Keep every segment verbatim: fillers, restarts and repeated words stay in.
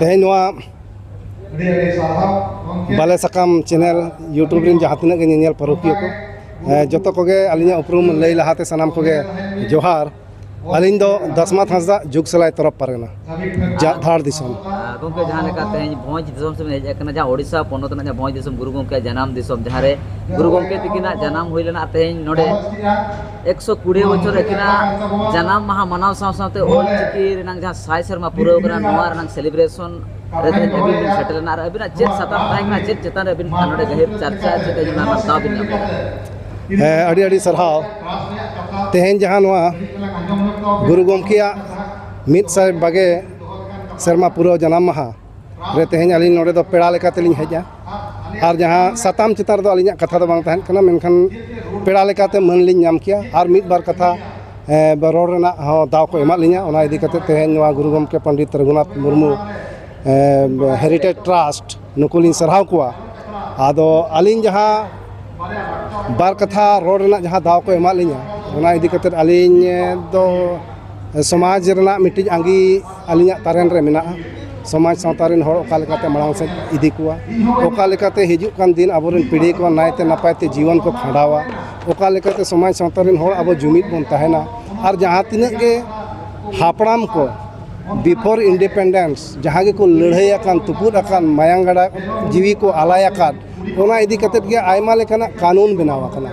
ᱛᱮᱦᱮᱧ ᱱᱚᱣᱟ ᱵᱟᱞᱮ ᱥᱟᱠᱟᱢ ᱪᱮᱱᱮᱞ YouTube ᱨᱮᱱ ᱡᱟᱦᱟᱸ ᱛᱤᱱᱟᱹᱜ ᱜᱮ ᱧᱮᱧᱮᱞ ᱯᱟᱹᱨᱩᱠᱷᱤᱭᱟᱹ ᱠᱚ, ᱮᱸ, ᱡᱚᱛᱚ ᱠᱚᱜᱮ ᱟᱹᱞᱤᱧᱟᱜ ᱩᱯᱨᱩᱢ ᱞᱟᱹᱭ ᱞᱟᱦᱟᱛᱮ ᱥᱟᱱᱟᱢ ᱠᱚᱜᱮ ᱡᱚᱦᱟᱨ᱾ ᱟᱹᱞᱤᱧ ᱫᱚ ᱫᱟᱥᱢᱟᱛ ᱦᱟᱸᱥᱫᱟ, ᱡᱩᱜᱽ ᱥᱟᱞᱟᱭ ᱛᱚᱨᱚᱯ ᱯᱟᱨᱜᱟᱱᱟ, ᱡᱟ-, ᱫᱷᱟᱲ ᱫᱤᱥᱚᱢ᱾ ᱟᱨ ᱜᱚᱢᱠᱮ, ᱡᱟᱦᱟᱸ ᱞᱮᱠᱟ ᱛᱮᱦᱮᱧ ᱵᱷᱚᱸᱡᱽ ᱫᱤᱥᱚᱢ ᱥᱮᱫ ᱵᱚᱱ ᱦᱮᱡ ᱟᱠᱟᱱᱟ, ᱡᱟᱦᱟᱸ ᱳᱰᱤᱥᱟ ᱯᱚᱱᱚᱛ ᱨᱮᱱᱟᱜ ᱡᱟᱦᱟᱸ ᱵᱷᱚᱸᱡᱽ ᱫᱤᱥᱚᱢ, ᱜᱩᱨᱩ ᱜᱚᱢᱠᱮᱭᱟᱜ ᱡᱟᱱᱟᱢ ᱫᱤᱥᱚᱢ, ᱡᱟᱦᱟᱸ ᱨᱮ ᱜᱩᱨᱩ ᱜᱚᱢᱠᱮ ᱛᱤᱠᱤᱱᱟᱜ ᱡᱟᱱᱟᱢ ᱦᱩᱭ ᱞᱮᱱᱟ, ᱛᱮᱦᱮᱧ ᱱᱚᱰᱮ ᱮᱠᱥᱚ ᱠᱩᱲᱤ ᱵᱚᱪᱷᱚᱨ ᱟᱹᱠᱤᱱᱟᱜ ᱡᱟᱱᱟᱢ ᱢᱟᱦᱟ ᱢᱟᱱᱟᱣ ᱥᱟᱶ ᱥᱟᱶᱛᱮ ᱚᱞ ᱪᱤᱠᱤ ᱨᱮᱱᱟᱜ ᱡᱟᱦᱟᱸ ᱥᱟᱭ ᱥᱮᱨᱢᱟ ᱯᱩᱨᱟᱹᱣ ᱠᱟᱱᱟ, ᱱᱚᱣᱟ ᱨᱮᱱᱟᱜ celebration ᱨᱮ ᱛᱮᱦᱮᱧ ᱟᱹᱵᱤᱱ ᱵᱤᱱ ᱥᱮᱴᱮᱨ ᱞᱮᱱᱟ, ᱟᱨ ᱟᱹᱵᱤᱱᱟᱜ ᱪᱮᱫ ᱥᱟᱛᱟᱢ ᱛᱟᱦᱮᱸ ᱠᱟᱱᱟ, ᱪᱮᱫ ᱪᱮᱛᱟᱱ ᱨᱮ ᱟᱹᱵᱤᱱ ᱱᱚᱰᱮ ᱜᱟᱹᱦᱤᱨ ᱪᱟᱨᱪᱟ ᱪᱮᱫ ᱟᱹᱵᱤᱱ ᱚᱱᱟ ᱨᱮᱱᱟᱜ ᱫᱟᱣ ᱵᱤᱱ ᱧᱟᱢ ᱠᱮᱫᱟ? ᱦᱮᱸ, ᱟᱹᱰᱤ ᱟᱹᱰᱤ ᱥᱟᱨᱦᱟᱣ᱾ ᱛᱮᱦᱮᱧ ᱡᱟᱦᱟᱸ ᱱᱚᱣᱟ ᱜᱩᱨᱩ ᱜᱚᱢᱠᱮᱭᱟᱜ ᱢᱤᱫ ᱥᱟᱭ ᱵᱟᱜᱮ ᱥᱮᱨᱢᱟ ᱯᱩᱨᱟᱹᱣ ᱡᱟᱱᱟᱢ ᱢᱟᱦᱟ ᱨᱮ ᱛᱮᱦᱮᱧ ᱟᱹᱞᱤᱧ ᱱᱚᱰᱮ ᱫᱚ ᱯᱮᱲᱟ ᱞᱮᱠᱟ ᱛᱮᱞᱤᱧ ᱦᱮᱡᱼᱟ, ᱟᱨ ᱡᱟᱦᱟᱸ ᱥᱟᱛᱟᱢ ᱪᱮᱛᱟᱱ ᱨᱮᱫᱚ ᱟᱹᱞᱤᱧᱟᱜ ᱠᱟᱛᱷᱟ ᱫᱚ ᱵᱟᱝ ᱛᱟᱦᱮᱸ ᱠᱟᱱᱟ, ᱢᱮᱱᱠᱷᱟᱱ ᱯᱮᱲᱟ ᱞᱮᱠᱟᱛᱮ ᱢᱟᱹᱱ ᱞᱤᱧ ᱧᱟᱢ ᱠᱮᱭᱟ ᱟᱨ ᱢᱤᱫ ᱵᱟᱨ ᱠᱟᱛᱷᱟ, ᱮ, ᱨᱚᱲ ᱨᱮᱱᱟᱜ ᱦᱚᱸ ᱫᱟᱣ ᱠᱚ ᱮᱢᱟᱫ ᱞᱤᱧᱟ᱾ ᱚᱱᱟ ᱤᱫᱤ ᱠᱟᱛᱮ ᱛᱮᱦᱮᱧ ᱱᱚᱣᱟ ᱜᱩᱨᱩ ᱜᱚᱢᱠᱮ ᱯᱚᱱᱰᱤᱛ ᱨᱚᱜᱷᱩᱱᱟᱛᱷ ᱢᱩᱨᱢᱩ, ᱮ, Heritage Trust, ᱱᱩᱠᱩ ᱞᱤᱧ ᱥᱟᱨᱦᱟᱣ ᱠᱚᱣᱟ᱾ ᱟᱫᱚ ᱟᱹᱞᱤᱧ ᱡᱟᱦᱟᱸ ᱵᱟᱨ ᱠᱟᱛᱷᱟ ᱨᱚᱲ ᱨᱮᱱᱟᱜ ᱡᱟᱦᱟᱸ ᱫᱟᱣ ᱠᱚ ᱮᱢᱟᱫ ᱞᱤᱧᱟ, ᱚᱱᱟ ᱤᱫᱤ ᱠᱟᱛᱮ ᱟᱹᱞᱤᱧ ᱫᱚ ᱥᱚᱢᱟᱡᱽ ᱨᱮᱱᱟᱜ ᱢᱤᱫᱴᱤᱡ ᱟᱸᱜᱤ ᱟᱹᱞᱤᱧᱟᱜ ᱛᱟᱨᱮᱱ ᱨᱮ ᱢᱮᱱᱟᱜᱼᱟ᱾ ᱥᱚᱢᱟᱡᱽ ᱥᱟᱶᱛᱟ ᱨᱮᱱ ᱦᱚᱲ ᱚᱠᱟ ᱞᱮᱠᱟᱛᱮ ᱢᱟᱲᱟᱝ ᱥᱮᱫ ᱤᱫᱤ ᱠᱚᱣᱟ, ᱚᱠᱟ ᱞᱮᱠᱟᱛᱮ ᱦᱤᱡᱩᱜ ᱠᱟᱱ ᱫᱤᱱ ᱟᱵᱚᱨᱮᱱ ᱯᱤᱲᱦᱤ ᱠᱚ ᱱᱟᱭᱛᱮ ᱱᱟᱯᱟᱭ ᱛᱮ ᱡᱤᱭᱚᱱ ᱠᱚ ᱠᱷᱟᱸᱰᱟᱣᱟ, ᱚᱠᱟ ᱞᱮᱠᱟᱛᱮ ᱥᱚᱢᱟᱡᱽ ᱥᱟᱶᱛᱟ ᱨᱮᱱ ᱦᱚᱲ ᱟᱵᱚ ᱡᱩᱢᱤᱫ ᱵᱚᱱ ᱛᱟᱦᱮᱱᱟ, ᱟᱨ ᱡᱟᱦᱟᱸ ᱛᱤᱱᱟᱹᱜ ᱜᱮ ᱦᱟᱯᱲᱟᱢ ᱠᱚ before independence ᱡᱟᱦᱟᱸ ᱜᱮᱠᱚ ᱞᱟᱹᱲᱦᱟᱹᱭ ᱟᱠᱟᱱ, ᱛᱩᱯᱩᱫ ᱟᱠᱟᱱ, ᱢᱟᱭᱟᱝ ᱜᱟᱰᱟ ᱡᱤᱣᱤ ᱠᱚ ᱟᱞᱟᱭ ᱟᱠᱟᱫ, ᱚᱱᱟ ᱤᱫᱤ ᱠᱟᱛᱮᱫ ᱜᱮ ᱟᱭᱢᱟ ᱞᱮᱠᱟᱱᱟᱜ ᱠᱟᱹᱱᱩᱱ ᱵᱮᱱᱟᱣ ᱟᱠᱟᱱᱟ᱾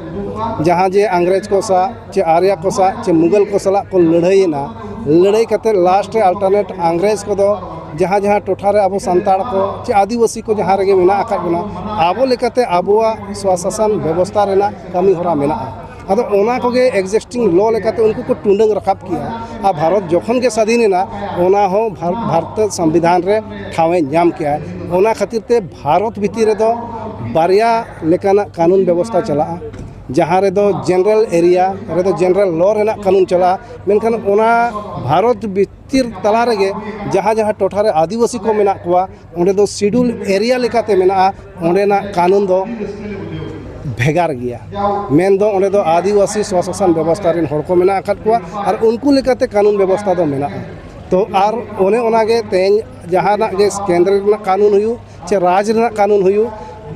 ᱡᱟᱦᱟᱸ ᱡᱮ ᱤᱝᱨᱮᱡᱽ ᱠᱚ ᱥᱟᱶ, ᱪᱮ ᱟᱨᱭᱟ ᱠᱚ ᱥᱟᱶ, ᱪᱮ ᱢᱩᱜᱟᱞ ᱠᱚ ᱥᱟᱞᱟᱜ ᱠᱚ ᱞᱟᱹᱲᱦᱟᱹᱭᱮᱱᱟ, ᱞᱟᱹᱲᱦᱟᱹᱭ ᱠᱟᱛᱮᱫ last ᱨᱮ alternate ᱤᱝᱨᱮᱡᱽ ᱠᱚᱫᱚ ᱡᱟᱦᱟᱸ ᱡᱟᱦᱟᱸ ᱴᱚᱴᱷᱟ ᱨᱮ ᱟᱵᱚ ᱥᱟᱱᱛᱟᱲ ᱠᱚ ᱪᱮ ᱟᱹᱫᱤᱵᱟᱹᱥᱤ ᱠᱚ ᱡᱟᱦᱟᱸ ᱨᱮᱜᱮ ᱢᱮᱱᱟᱜ ᱟᱠᱟᱫ ᱵᱚᱱᱟ, ᱟᱵᱚ ᱞᱮᱠᱟᱛᱮ ᱟᱵᱚᱣᱟᱜ ᱥᱚᱥᱟᱥᱚᱱ ᱵᱮᱵᱚᱥᱛᱷᱟ ᱨᱮᱱᱟᱜ ᱠᱟᱹᱢᱤ ᱦᱚᱨᱟ ᱢᱮᱱᱟᱜᱼᱟ᱾ ᱟᱫᱚ ᱚᱱᱟ ᱠᱚᱜᱮ existing law ᱞᱮᱠᱟᱛᱮ ᱩᱱᱠᱩ ᱠᱚ ᱴᱩᱰᱟᱹᱝ ᱨᱟᱠᱟᱵ ᱠᱮᱜᱼᱟ᱾ ᱟᱨ ᱵᱷᱟᱨᱚᱛ ᱡᱚᱠᱷᱚᱱ ᱜᱮ ᱥᱟᱹᱫᱷᱤᱱ ᱮᱱᱟ, ᱚᱱᱟ ᱦᱚᱸ ᱵᱷᱟᱨ-, ᱵᱷᱟᱨᱚᱛ ᱥᱚᱝᱵᱤᱫᱷᱟᱱ ᱨᱮ ᱴᱷᱟᱶ ᱮ ᱧᱟᱢ ᱠᱮᱜᱼᱟ᱾ ᱚᱱᱟ ᱠᱷᱟᱹᱛᱤᱨ ᱛᱮ ᱵᱷᱟᱨᱚᱛ ᱵᱷᱤᱛᱤᱨ ᱨᱮᱫᱚ ᱵᱟᱨᱭᱟ ᱞᱮᱠᱟᱱᱟᱜ ᱠᱟᱹᱱᱩᱱ ᱵᱮᱵᱚᱥᱛᱷᱟ ᱪᱟᱞᱟᱜᱼᱟ, ᱡᱟᱦᱟᱸ ᱨᱮᱫᱚ general area ᱨᱮᱫᱚ general law ᱨᱮᱱᱟᱜ ᱠᱟᱹᱱᱩᱱ ᱪᱟᱞᱟᱜᱼᱟ, ᱢᱮᱱᱠᱷᱟᱱ ᱚᱱᱟ ᱵᱷᱟᱨᱚᱛ ᱵᱷᱤᱛᱤᱨ ᱛᱟᱞᱟ ᱨᱮᱜᱮ ᱡᱟᱦᱟᱸ ᱡᱟᱦᱟᱸ ᱴᱚᱴᱷᱟ ᱨᱮ ᱟᱹᱫᱤᱵᱟᱹᱥᱤ ᱠᱚ ᱢᱮᱱᱟᱜ ᱠᱚᱣᱟ, ᱚᱸᱰᱮ ᱫᱚ schedule area ᱞᱮᱠᱟᱛᱮ ᱢᱮᱱᱟᱜᱼᱟ, ᱚᱸᱰᱮᱱᱟᱜ ᱠᱟᱹᱱᱩᱱ ᱫᱚ ᱵᱷᱮᱜᱟᱨ ᱜᱮᱭᱟ᱾ ᱢᱮᱱᱫᱚ ᱚᱸᱰᱮ ᱫᱚ ᱟᱹᱫᱤᱵᱟᱹᱥᱤ ᱥᱚᱥᱟᱥᱚᱱ ᱵᱮᱵᱚᱥᱛᱷᱟ ᱨᱮᱱ ᱦᱚᱲ ᱠᱚ ᱢᱮᱱᱟᱜ ᱟᱠᱟᱫ ᱠᱚᱣᱟ ᱟᱨ ᱩᱱᱠᱩ ᱞᱮᱠᱟᱛᱮ ᱠᱟᱹᱱᱩᱱ ᱵᱮᱵᱚᱥᱛᱷᱟ ᱫᱚ ᱢᱮᱱᱟᱜᱼᱟ᱾ ᱛᱚ ᱟᱨ ᱚᱱᱮ ᱚᱱᱟᱜᱮ ᱛᱮᱦᱮᱧ ᱡᱟᱦᱟᱱᱟᱜ ᱜᱮ ᱠᱮᱱᱫᱨᱚ ᱨᱮᱱᱟᱜ ᱠᱟᱹᱱᱩᱱ ᱦᱩᱭᱩᱜ ᱪᱮ ᱨᱟᱡᱽ ᱨᱮᱱᱟᱜ ᱠᱟᱹᱱᱩᱱ ᱦᱩᱭᱩᱜ,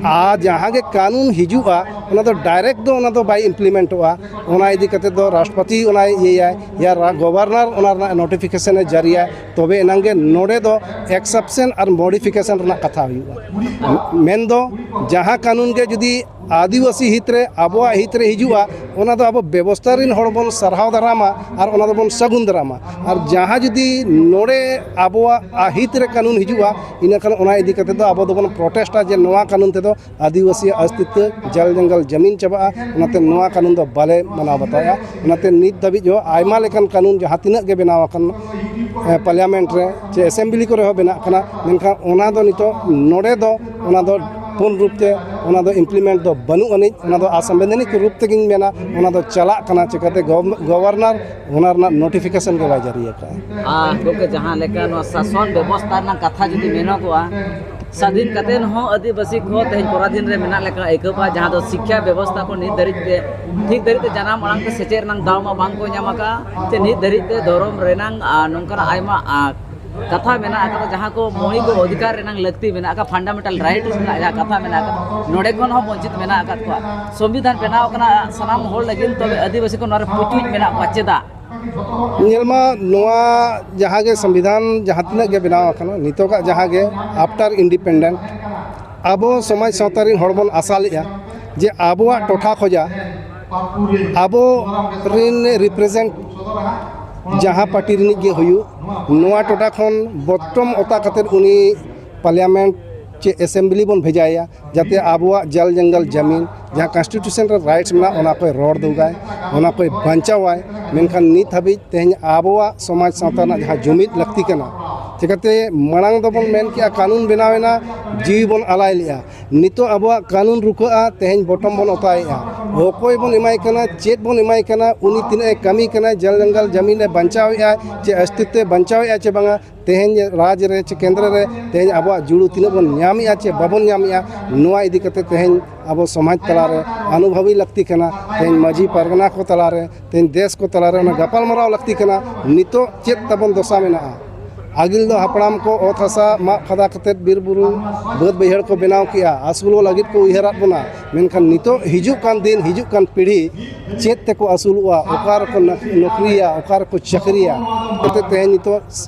ᱟᱨ ᱡᱟᱦᱟᱸ ᱜᱮ ᱠᱟᱹᱱᱩᱱ ᱦᱤᱡᱩᱜᱼᱟ, ᱚᱱᱟ ᱫᱚ ᱰᱟᱭᱨᱮᱠᱴ ᱫᱚ ᱚᱱᱟ ᱫᱚ ᱵᱟᱭ ᱤᱢᱯᱞᱤᱢᱮᱱᱴᱚᱜᱼᱟ᱾ ᱚᱱᱟ ᱤᱫᱤ ᱠᱟᱛᱮ ᱫᱚ ᱨᱟᱥᱴᱨᱚᱯᱚᱛᱤ ᱚᱱᱟᱭ ᱤᱭᱟᱹᱭᱟ, ᱭᱟ ᱜᱚᱵᱷᱚᱨᱱᱚᱨ ᱚᱱᱟ ᱨᱮᱱᱟᱜ ᱱᱳᱴᱤᱯᱷᱤᱠᱮᱥᱚᱱᱮ ᱡᱟᱹᱨᱤᱭᱟ, ᱛᱚᱵᱮ ᱮᱱᱟᱝ ᱜᱮ ᱱᱚᱰᱮ ᱫᱚ ᱮᱠᱥᱮᱯᱥᱚᱱ ᱟᱨ ᱢᱚᱰᱤᱯᱷᱤᱠᱮᱥᱚᱱ ᱨᱮᱱᱟᱜ ᱠᱟᱛᱷᱟ ᱦᱩᱭᱩᱜᱼᱟ᱾ ᱢᱮᱱᱫᱚ ᱡᱟᱦᱟᱸ ᱠᱟᱹᱱᱩᱱ ᱜᱮ ᱡᱩᱫᱤ ᱟᱹᱫᱤᱵᱟᱹᱥᱤ ᱦᱤᱛ ᱨᱮ, ᱟᱵᱚᱣᱟᱜ ᱦᱤᱛ ᱨᱮ ᱦᱤᱡᱩᱜᱼᱟ, ᱚᱱᱟ ᱫᱚ ᱟᱵᱚ ᱵᱮᱵᱚᱥᱛᱷᱟ ᱨᱮᱱ ᱦᱚᱲ ᱵᱚᱱ ᱥᱟᱨᱦᱟᱣ ᱫᱟᱨᱟᱢᱟ ᱟᱨ ᱚᱱᱟ ᱫᱚᱵᱚᱱ ᱥᱟᱹᱜᱩᱱ ᱫᱟᱨᱟᱢᱟ᱾ ᱟᱨ ᱡᱟᱦᱟᱸ ᱡᱩᱫᱤ ᱱᱚᱰᱮ ᱟᱵᱚᱣᱟᱜ ᱦᱤᱛ ᱨᱮ ᱠᱟᱹᱱᱩᱱ ᱦᱤᱡᱩᱜᱼᱟ, ᱤᱱᱟᱹ ᱠᱷᱟᱱ ᱚᱱᱟ ᱤᱫᱤ ᱠᱟᱛᱮ ᱫᱚ ᱟᱵᱚ ᱫᱚᱵᱚᱱ ᱯᱨᱚᱴᱮᱥᱴᱟ ᱡᱮ ᱱᱚᱣᱟ ᱠᱟᱹᱱᱩᱱ ᱛᱮᱫᱚ ᱟᱹᱫᱤᱵᱟᱹᱥᱤᱭᱟᱜ ᱚᱥᱛᱤᱛᱛᱚ ᱡᱚᱞ ᱡᱚᱝᱜᱚᱞ ᱡᱟᱢᱤᱱ ᱪᱟᱵᱟᱜᱼᱟ, ᱚᱱᱟᱛᱮ ᱱᱚᱣᱟ ᱠᱟᱹᱱᱩᱱ ᱫᱚ ᱵᱟᱞᱮ ᱢᱟᱱᱟᱣ ᱵᱟᱛᱟᱣᱮᱫᱼᱟ᱾ ᱚᱱᱟᱛᱮ ᱱᱤᱛ ᱫᱷᱟᱹᱵᱤᱡ ᱦᱚᱸ ᱟᱭᱢᱟ ᱞᱮᱠᱟᱱ ᱠᱟᱹᱱᱩᱱ ᱡᱟᱦᱟᱸ ᱛᱤᱱᱟᱹᱜ ᱜᱮ ᱵᱮᱱᱟᱣ ᱟᱠᱟᱱ, ᱮ, ᱯᱟᱨᱞᱤᱭᱟᱢᱮᱱᱴ ᱨᱮ ᱪᱮ ᱮᱥᱮᱢᱵᱞᱤ ᱠᱚᱨᱮ ᱦᱚᱸ ᱵᱮᱱᱟᱜ ᱠᱟᱱᱟ, ᱢᱮᱱᱠᱷᱟᱱ ᱚᱱᱟ ᱫᱚ ᱱᱤᱛᱚᱜ ᱱᱚᱰᱮ ᱫᱚ ᱚᱱᱟ ᱫᱚ ᱯᱩᱨᱱ ᱨᱩᱯ ᱛᱮ ᱚᱱᱟ ᱫᱚ ᱤᱢᱯᱞᱤᱢᱮᱱᱴ ᱫᱚ ᱵᱟᱹᱱᱩᱜ ᱟᱹᱱᱤᱡ᱾ ᱚᱱᱟ ᱫᱚ ᱟᱥᱟᱢᱵᱤᱫᱷᱟᱱᱤᱠ ᱨᱩᱯ ᱛᱮᱜᱤᱧ ᱢᱮᱱᱟ, ᱚᱱᱟ ᱫᱚ ᱪᱟᱞᱟᱜ ᱠᱟᱱᱟ᱾ ᱪᱤᱠᱟᱹᱛᱮ ᱜᱚᱵ-, ᱜᱚᱵᱷᱚᱨᱱᱚᱨ ᱚᱱᱟ ᱨᱮᱱᱟᱜ ᱱᱳᱴᱤᱯᱷᱤᱠᱮᱥᱚᱱ ᱜᱮ ᱵᱟᱭ ᱡᱟᱹᱨᱤ ᱟᱠᱟᱫᱼᱟ᱾ ᱟᱨ ᱜᱚᱢᱠᱮ, ᱡᱟᱦᱟᱸ ᱞᱮᱠᱟ ᱱᱚᱣᱟ ᱥᱟᱥᱚᱱ ᱵᱮᱵᱚᱥᱛᱷᱟ ᱨᱮᱱᱟᱜ ᱠᱟᱛᱷᱟ ᱡᱩᱫᱤ ᱢᱮᱱᱚᱜᱚᱜᱼᱟ, ᱥᱟᱹᱫᱷᱤᱱ ᱠᱟᱛᱮ ᱦᱚᱸ ᱟᱹᱫᱤᱵᱟᱹᱥᱤ ᱠᱚ ᱛᱮᱦᱮᱧ ᱯᱚᱨᱟᱫᱷᱤᱱ ᱨᱮ ᱢᱮᱱᱟᱜ ᱞᱮᱠᱟ ᱟᱹᱭᱠᱟᱹᱜᱼᱟ, ᱡᱟᱦᱟᱸ ᱫᱚ ᱥᱤᱠᱠᱷᱟ ᱵᱮᱵᱚᱥᱛᱷᱟ ᱠᱚ ᱱᱤᱛ ᱫᱷᱟᱹᱨᱤᱡ ᱛᱮ ᱴᱷᱤᱠ ᱫᱷᱟᱹᱨᱤᱡ ᱛᱮ ᱡᱟᱱᱟᱢ ᱟᱲᱟᱝ ᱛᱮ ᱥᱮᱪᱮᱫ ᱨᱮᱱᱟᱜ ᱫᱟᱣ ᱢᱟ ᱵᱟᱝ ᱠᱚ ᱧᱟᱢ ᱟᱠᱟᱫᱼᱟ, ᱥᱮ ᱱᱤᱛ ᱫᱷᱟᱹᱨᱤᱡ ᱛᱮ ᱫᱷᱚᱨᱚᱢ ᱨᱮᱱᱟᱜ, ᱟᱨ, ᱱᱚᱝᱠᱟᱱᱟᱜ ᱟᱭᱢᱟ, ᱟᱨ, ᱠᱟᱛᱷᱟ ᱢᱮᱱᱟᱜ ᱟᱠᱟᱫᱟ, ᱡᱟᱦᱟᱸ ᱠᱚ ᱢᱳᱣᱞᱤᱠ ᱚᱫᱷᱤᱠᱟᱨ ᱨᱮᱱᱟᱜ ᱞᱟᱹᱠᱛᱤ ᱢᱮᱱᱟᱜ ᱟᱠᱟᱫᱟ, ᱯᱷᱟᱱᱰᱟᱢᱮᱱᱴᱟᱞ ᱨᱟᱭᱤᱴᱥ ᱨᱮᱱᱟᱜ ᱡᱟᱦᱟᱸ ᱠᱟᱛᱷᱟ ᱢᱮᱱᱟᱜ ᱟᱠᱟᱫᱟ, ᱱᱚᱰᱮ ᱠᱷᱚᱱ ᱦᱚᱸ ᱵᱚᱧᱪᱤᱛ ᱢᱮᱱᱟᱜ ᱟᱠᱟᱫ ᱠᱚᱣᱟ᱾ ᱥᱚᱝᱵᱤᱫᱷᱟᱱ ᱵᱮᱱᱟᱣ ᱟᱠᱟᱱᱟ ᱥᱟᱱᱟᱢ ᱦᱚᱲ ᱞᱟᱹᱜᱤᱫ, ᱛᱚᱵᱮ ᱟᱹᱫᱤᱵᱟᱹᱥᱤ ᱠᱚ ᱱᱚᱣᱟ ᱨᱮ ᱯᱩᱪᱩᱡ ᱢᱮᱱᱟᱜ ᱠᱚᱣᱟ, ᱪᱮᱫᱟᱜ? ᱧᱮᱞ ᱢᱟ, ᱱᱚᱣᱟ ᱡᱟᱦᱟᱸ ᱜᱮ ᱥᱚᱝᱵᱤᱫᱷᱟᱱ ᱡᱟᱦᱟᱸ ᱛᱤᱱᱟᱹᱜ ᱜᱮ ᱵᱮᱱᱟᱣ ᱟᱠᱟᱱᱟ, ᱱᱤᱛᱚᱜᱟᱜ ᱡᱟᱦᱟᱸ ᱜᱮ ᱟᱯᱴᱟᱨ ᱤᱱᱰᱤᱯᱮᱱᱰᱮᱱᱴ, ᱟᱵᱚ ᱥᱚᱢᱟᱡᱽ ᱥᱟᱶᱛᱟ ᱨᱮᱱ ᱦᱚᱲ ᱵᱚᱱ ᱟᱥᱟ ᱞᱮᱫᱼᱟ ᱡᱮ ᱟᱵᱚᱣᱟᱜ ᱴᱚᱴᱷᱟ ᱠᱷᱚᱡᱟᱜ ᱟᱵᱚ ᱨᱮᱱ ᱨᱤᱯᱨᱮᱡᱮᱱᱴ ᱡᱟᱦᱟᱸ ᱯᱟᱨᱴᱤ ᱨᱤᱱᱤᱡ ᱜᱮ ᱦᱩᱭᱩᱜ, ᱱᱚᱣᱟ ᱴᱚᱴᱷᱟ ᱠᱷᱚᱱ ᱵᱚᱴᱚᱢ ᱚᱛᱟ ᱠᱟᱛᱮᱫ ᱩᱱᱤ ᱯᱟᱨᱞᱤᱭᱟᱢᱮᱱᱴ ᱪᱮ ᱮᱥᱮᱢᱵᱞᱤ ᱵᱚᱱ ᱵᱷᱮᱡᱟᱭᱟ, ᱡᱟᱛᱮ ᱟᱵᱚᱣᱟᱜ ᱡᱚᱞ ᱡᱚᱝᱜᱚᱞ ᱡᱟᱢᱤᱱ, ᱡᱟᱦᱟᱸ ᱠᱚᱱᱥᱴᱤᱴᱤᱭᱩᱥᱚᱱ ᱨᱮ ᱨᱟᱭᱤᱴᱥ ᱢᱮᱱᱟᱜᱼᱟ, ᱚᱱᱟ ᱠᱚᱭ ᱨᱚᱲ ᱫᱩᱜᱟᱭ, ᱚᱱᱟ ᱠᱚᱭ ᱵᱟᱧᱪᱟᱣᱟᱭ᱾ ᱢᱮᱱᱠᱷᱟᱱ ᱱᱤᱛ ᱦᱟᱹᱵᱤᱡ ᱛᱮᱦᱮᱧ ᱟᱵᱚᱣᱟᱜ ᱥᱚᱢᱟᱡᱽ ᱥᱟᱶᱛᱟ ᱨᱮᱱᱟᱜ ᱡᱟᱦᱟᱸ ᱡᱩᱢᱤᱫ ᱞᱟᱹᱠᱛᱤ ᱠᱟᱱᱟ, ᱪᱤᱠᱟᱹᱛᱮ ᱢᱟᱲᱟᱝ ᱫᱚᱵᱚᱱ ᱢᱮᱱ ᱠᱮᱜᱼᱟ, ᱠᱟᱹᱱᱩᱱ ᱵᱮᱱᱟᱣ ᱮᱱᱟ, ᱡᱤᱣᱤ ᱵᱚᱱ ᱟᱞᱟᱭ ᱞᱮᱜᱼᱟ᱾ ᱱᱤᱛᱚᱜ ᱟᱵᱚᱣᱟᱜ ᱠᱟᱹᱱᱩᱱ ᱨᱩᱠᱷᱟᱹᱜᱼᱟ, ᱛᱮᱦᱮᱧ ᱵᱚᱴᱚᱢ ᱵᱚᱱ ᱚᱛᱟᱭᱮᱜᱼᱟ᱾ ᱚᱠᱚᱭ ᱵᱚᱱ ᱮᱢᱟᱭ ᱠᱟᱱᱟ, ᱪᱮᱫ ᱵᱚᱱ ᱮᱢᱟᱭ ᱠᱟᱱᱟ, ᱩᱱᱤ ᱛᱤᱱᱟᱹᱜ ᱮ ᱠᱟᱹᱢᱤ ᱠᱟᱱᱟ, ᱡᱚᱞ ᱡᱚᱝᱜᱚᱞ ᱡᱟᱢᱤᱱ ᱮ ᱵᱟᱧᱪᱟᱣᱮᱜᱼᱟ ᱪᱮ ᱚᱥᱛᱤᱛᱣ ᱮ ᱵᱟᱧᱪᱟᱣᱮᱜᱼᱟ ᱪᱮ ᱵᱟᱝᱟ, ᱛᱮᱦᱮᱧ ᱨᱟᱡᱽ ᱨᱮ ᱪᱮ ᱠᱮᱱᱫᱨᱚ ᱨᱮ ᱛᱮᱦᱮᱧ ᱟᱵᱚᱣᱟᱜ ᱡᱩᱲᱩ ᱛᱤᱱᱟᱹᱜ ᱵᱚᱱ ᱧᱟᱢᱮᱜᱼᱟ ᱪᱮ ᱵᱟᱵᱚᱱ ᱧᱟᱢᱮᱜᱼᱟ, ᱱᱚᱣᱟ ᱤᱫᱤ ᱠᱟᱛᱮ ᱛᱮᱦᱮᱧ ᱟᱵᱚ ᱥᱚᱢᱟᱡᱽ ᱛᱟᱞᱟᱨᱮ ᱚᱱᱩᱵᱷᱚᱵᱤ ᱞᱟᱹᱠᱛᱤ ᱠᱟᱱᱟ᱾ ᱛᱮᱦᱮᱧ ᱢᱟᱹᱡᱷᱤ ᱯᱟᱨᱜᱟᱱᱟ ᱠᱚ ᱛᱟᱞᱟᱨᱮ, ᱛᱮᱦᱮᱧ ᱫᱮᱥ ᱠᱚ ᱛᱟᱞᱟᱨᱮ ᱚᱱᱟ ᱜᱟᱯᱟᱞᱢᱟᱨᱟᱣ ᱞᱟᱹᱠᱛᱤ ᱠᱟᱱᱟ᱾ ᱱᱤᱛᱚᱜ ᱪᱮᱫ ᱛᱟᱵᱚᱱ ᱫᱚᱥᱟ ᱢᱮᱱᱟᱜᱼᱟ? ᱟᱹᱜᱤᱞ ᱫᱚ ᱦᱟᱯᱲᱟᱢ ᱠᱚ ᱚᱛ ᱦᱟᱥᱟ ᱢᱟᱜ ᱯᱷᱟᱫᱟ ᱠᱟᱛᱮᱫ ᱵᱤᱨ ᱵᱩᱨᱩ ᱵᱟᱹᱫᱽ ᱵᱟᱹᱭᱦᱟᱹᱲ ᱠᱚ ᱵᱮᱱᱟᱣ ᱠᱮᱜᱼᱟ, ᱟᱹᱥᱩᱞᱚᱜ ᱞᱟᱹᱜᱤᱫ ᱠᱚ ᱩᱭᱦᱟᱹᱨᱟᱫ ᱵᱚᱱᱟ᱾ ᱢᱮᱱᱠᱷᱟᱱ ᱱᱤᱛᱚᱜ ᱦᱤᱡᱩᱜ ᱠᱟᱱ ᱫᱤᱱ, ᱦᱤᱡᱩᱜ ᱠᱟᱱ ᱯᱤᱲᱦᱤ ᱪᱮᱫ ᱛᱮᱠᱚ ᱟᱹᱥᱩᱞᱚᱜᱼᱟ, ᱚᱠᱟ ᱨᱮᱠᱚ ᱱᱚᱠ-, ᱱᱚᱠᱨᱤᱭᱟ, ᱚᱠᱟ ᱨᱮᱠᱚ ᱪᱟᱹᱠᱨᱤᱭᱟ? ᱚᱱᱟᱛᱮ ᱛᱮᱦᱮᱧ ᱱᱤᱛᱚᱜ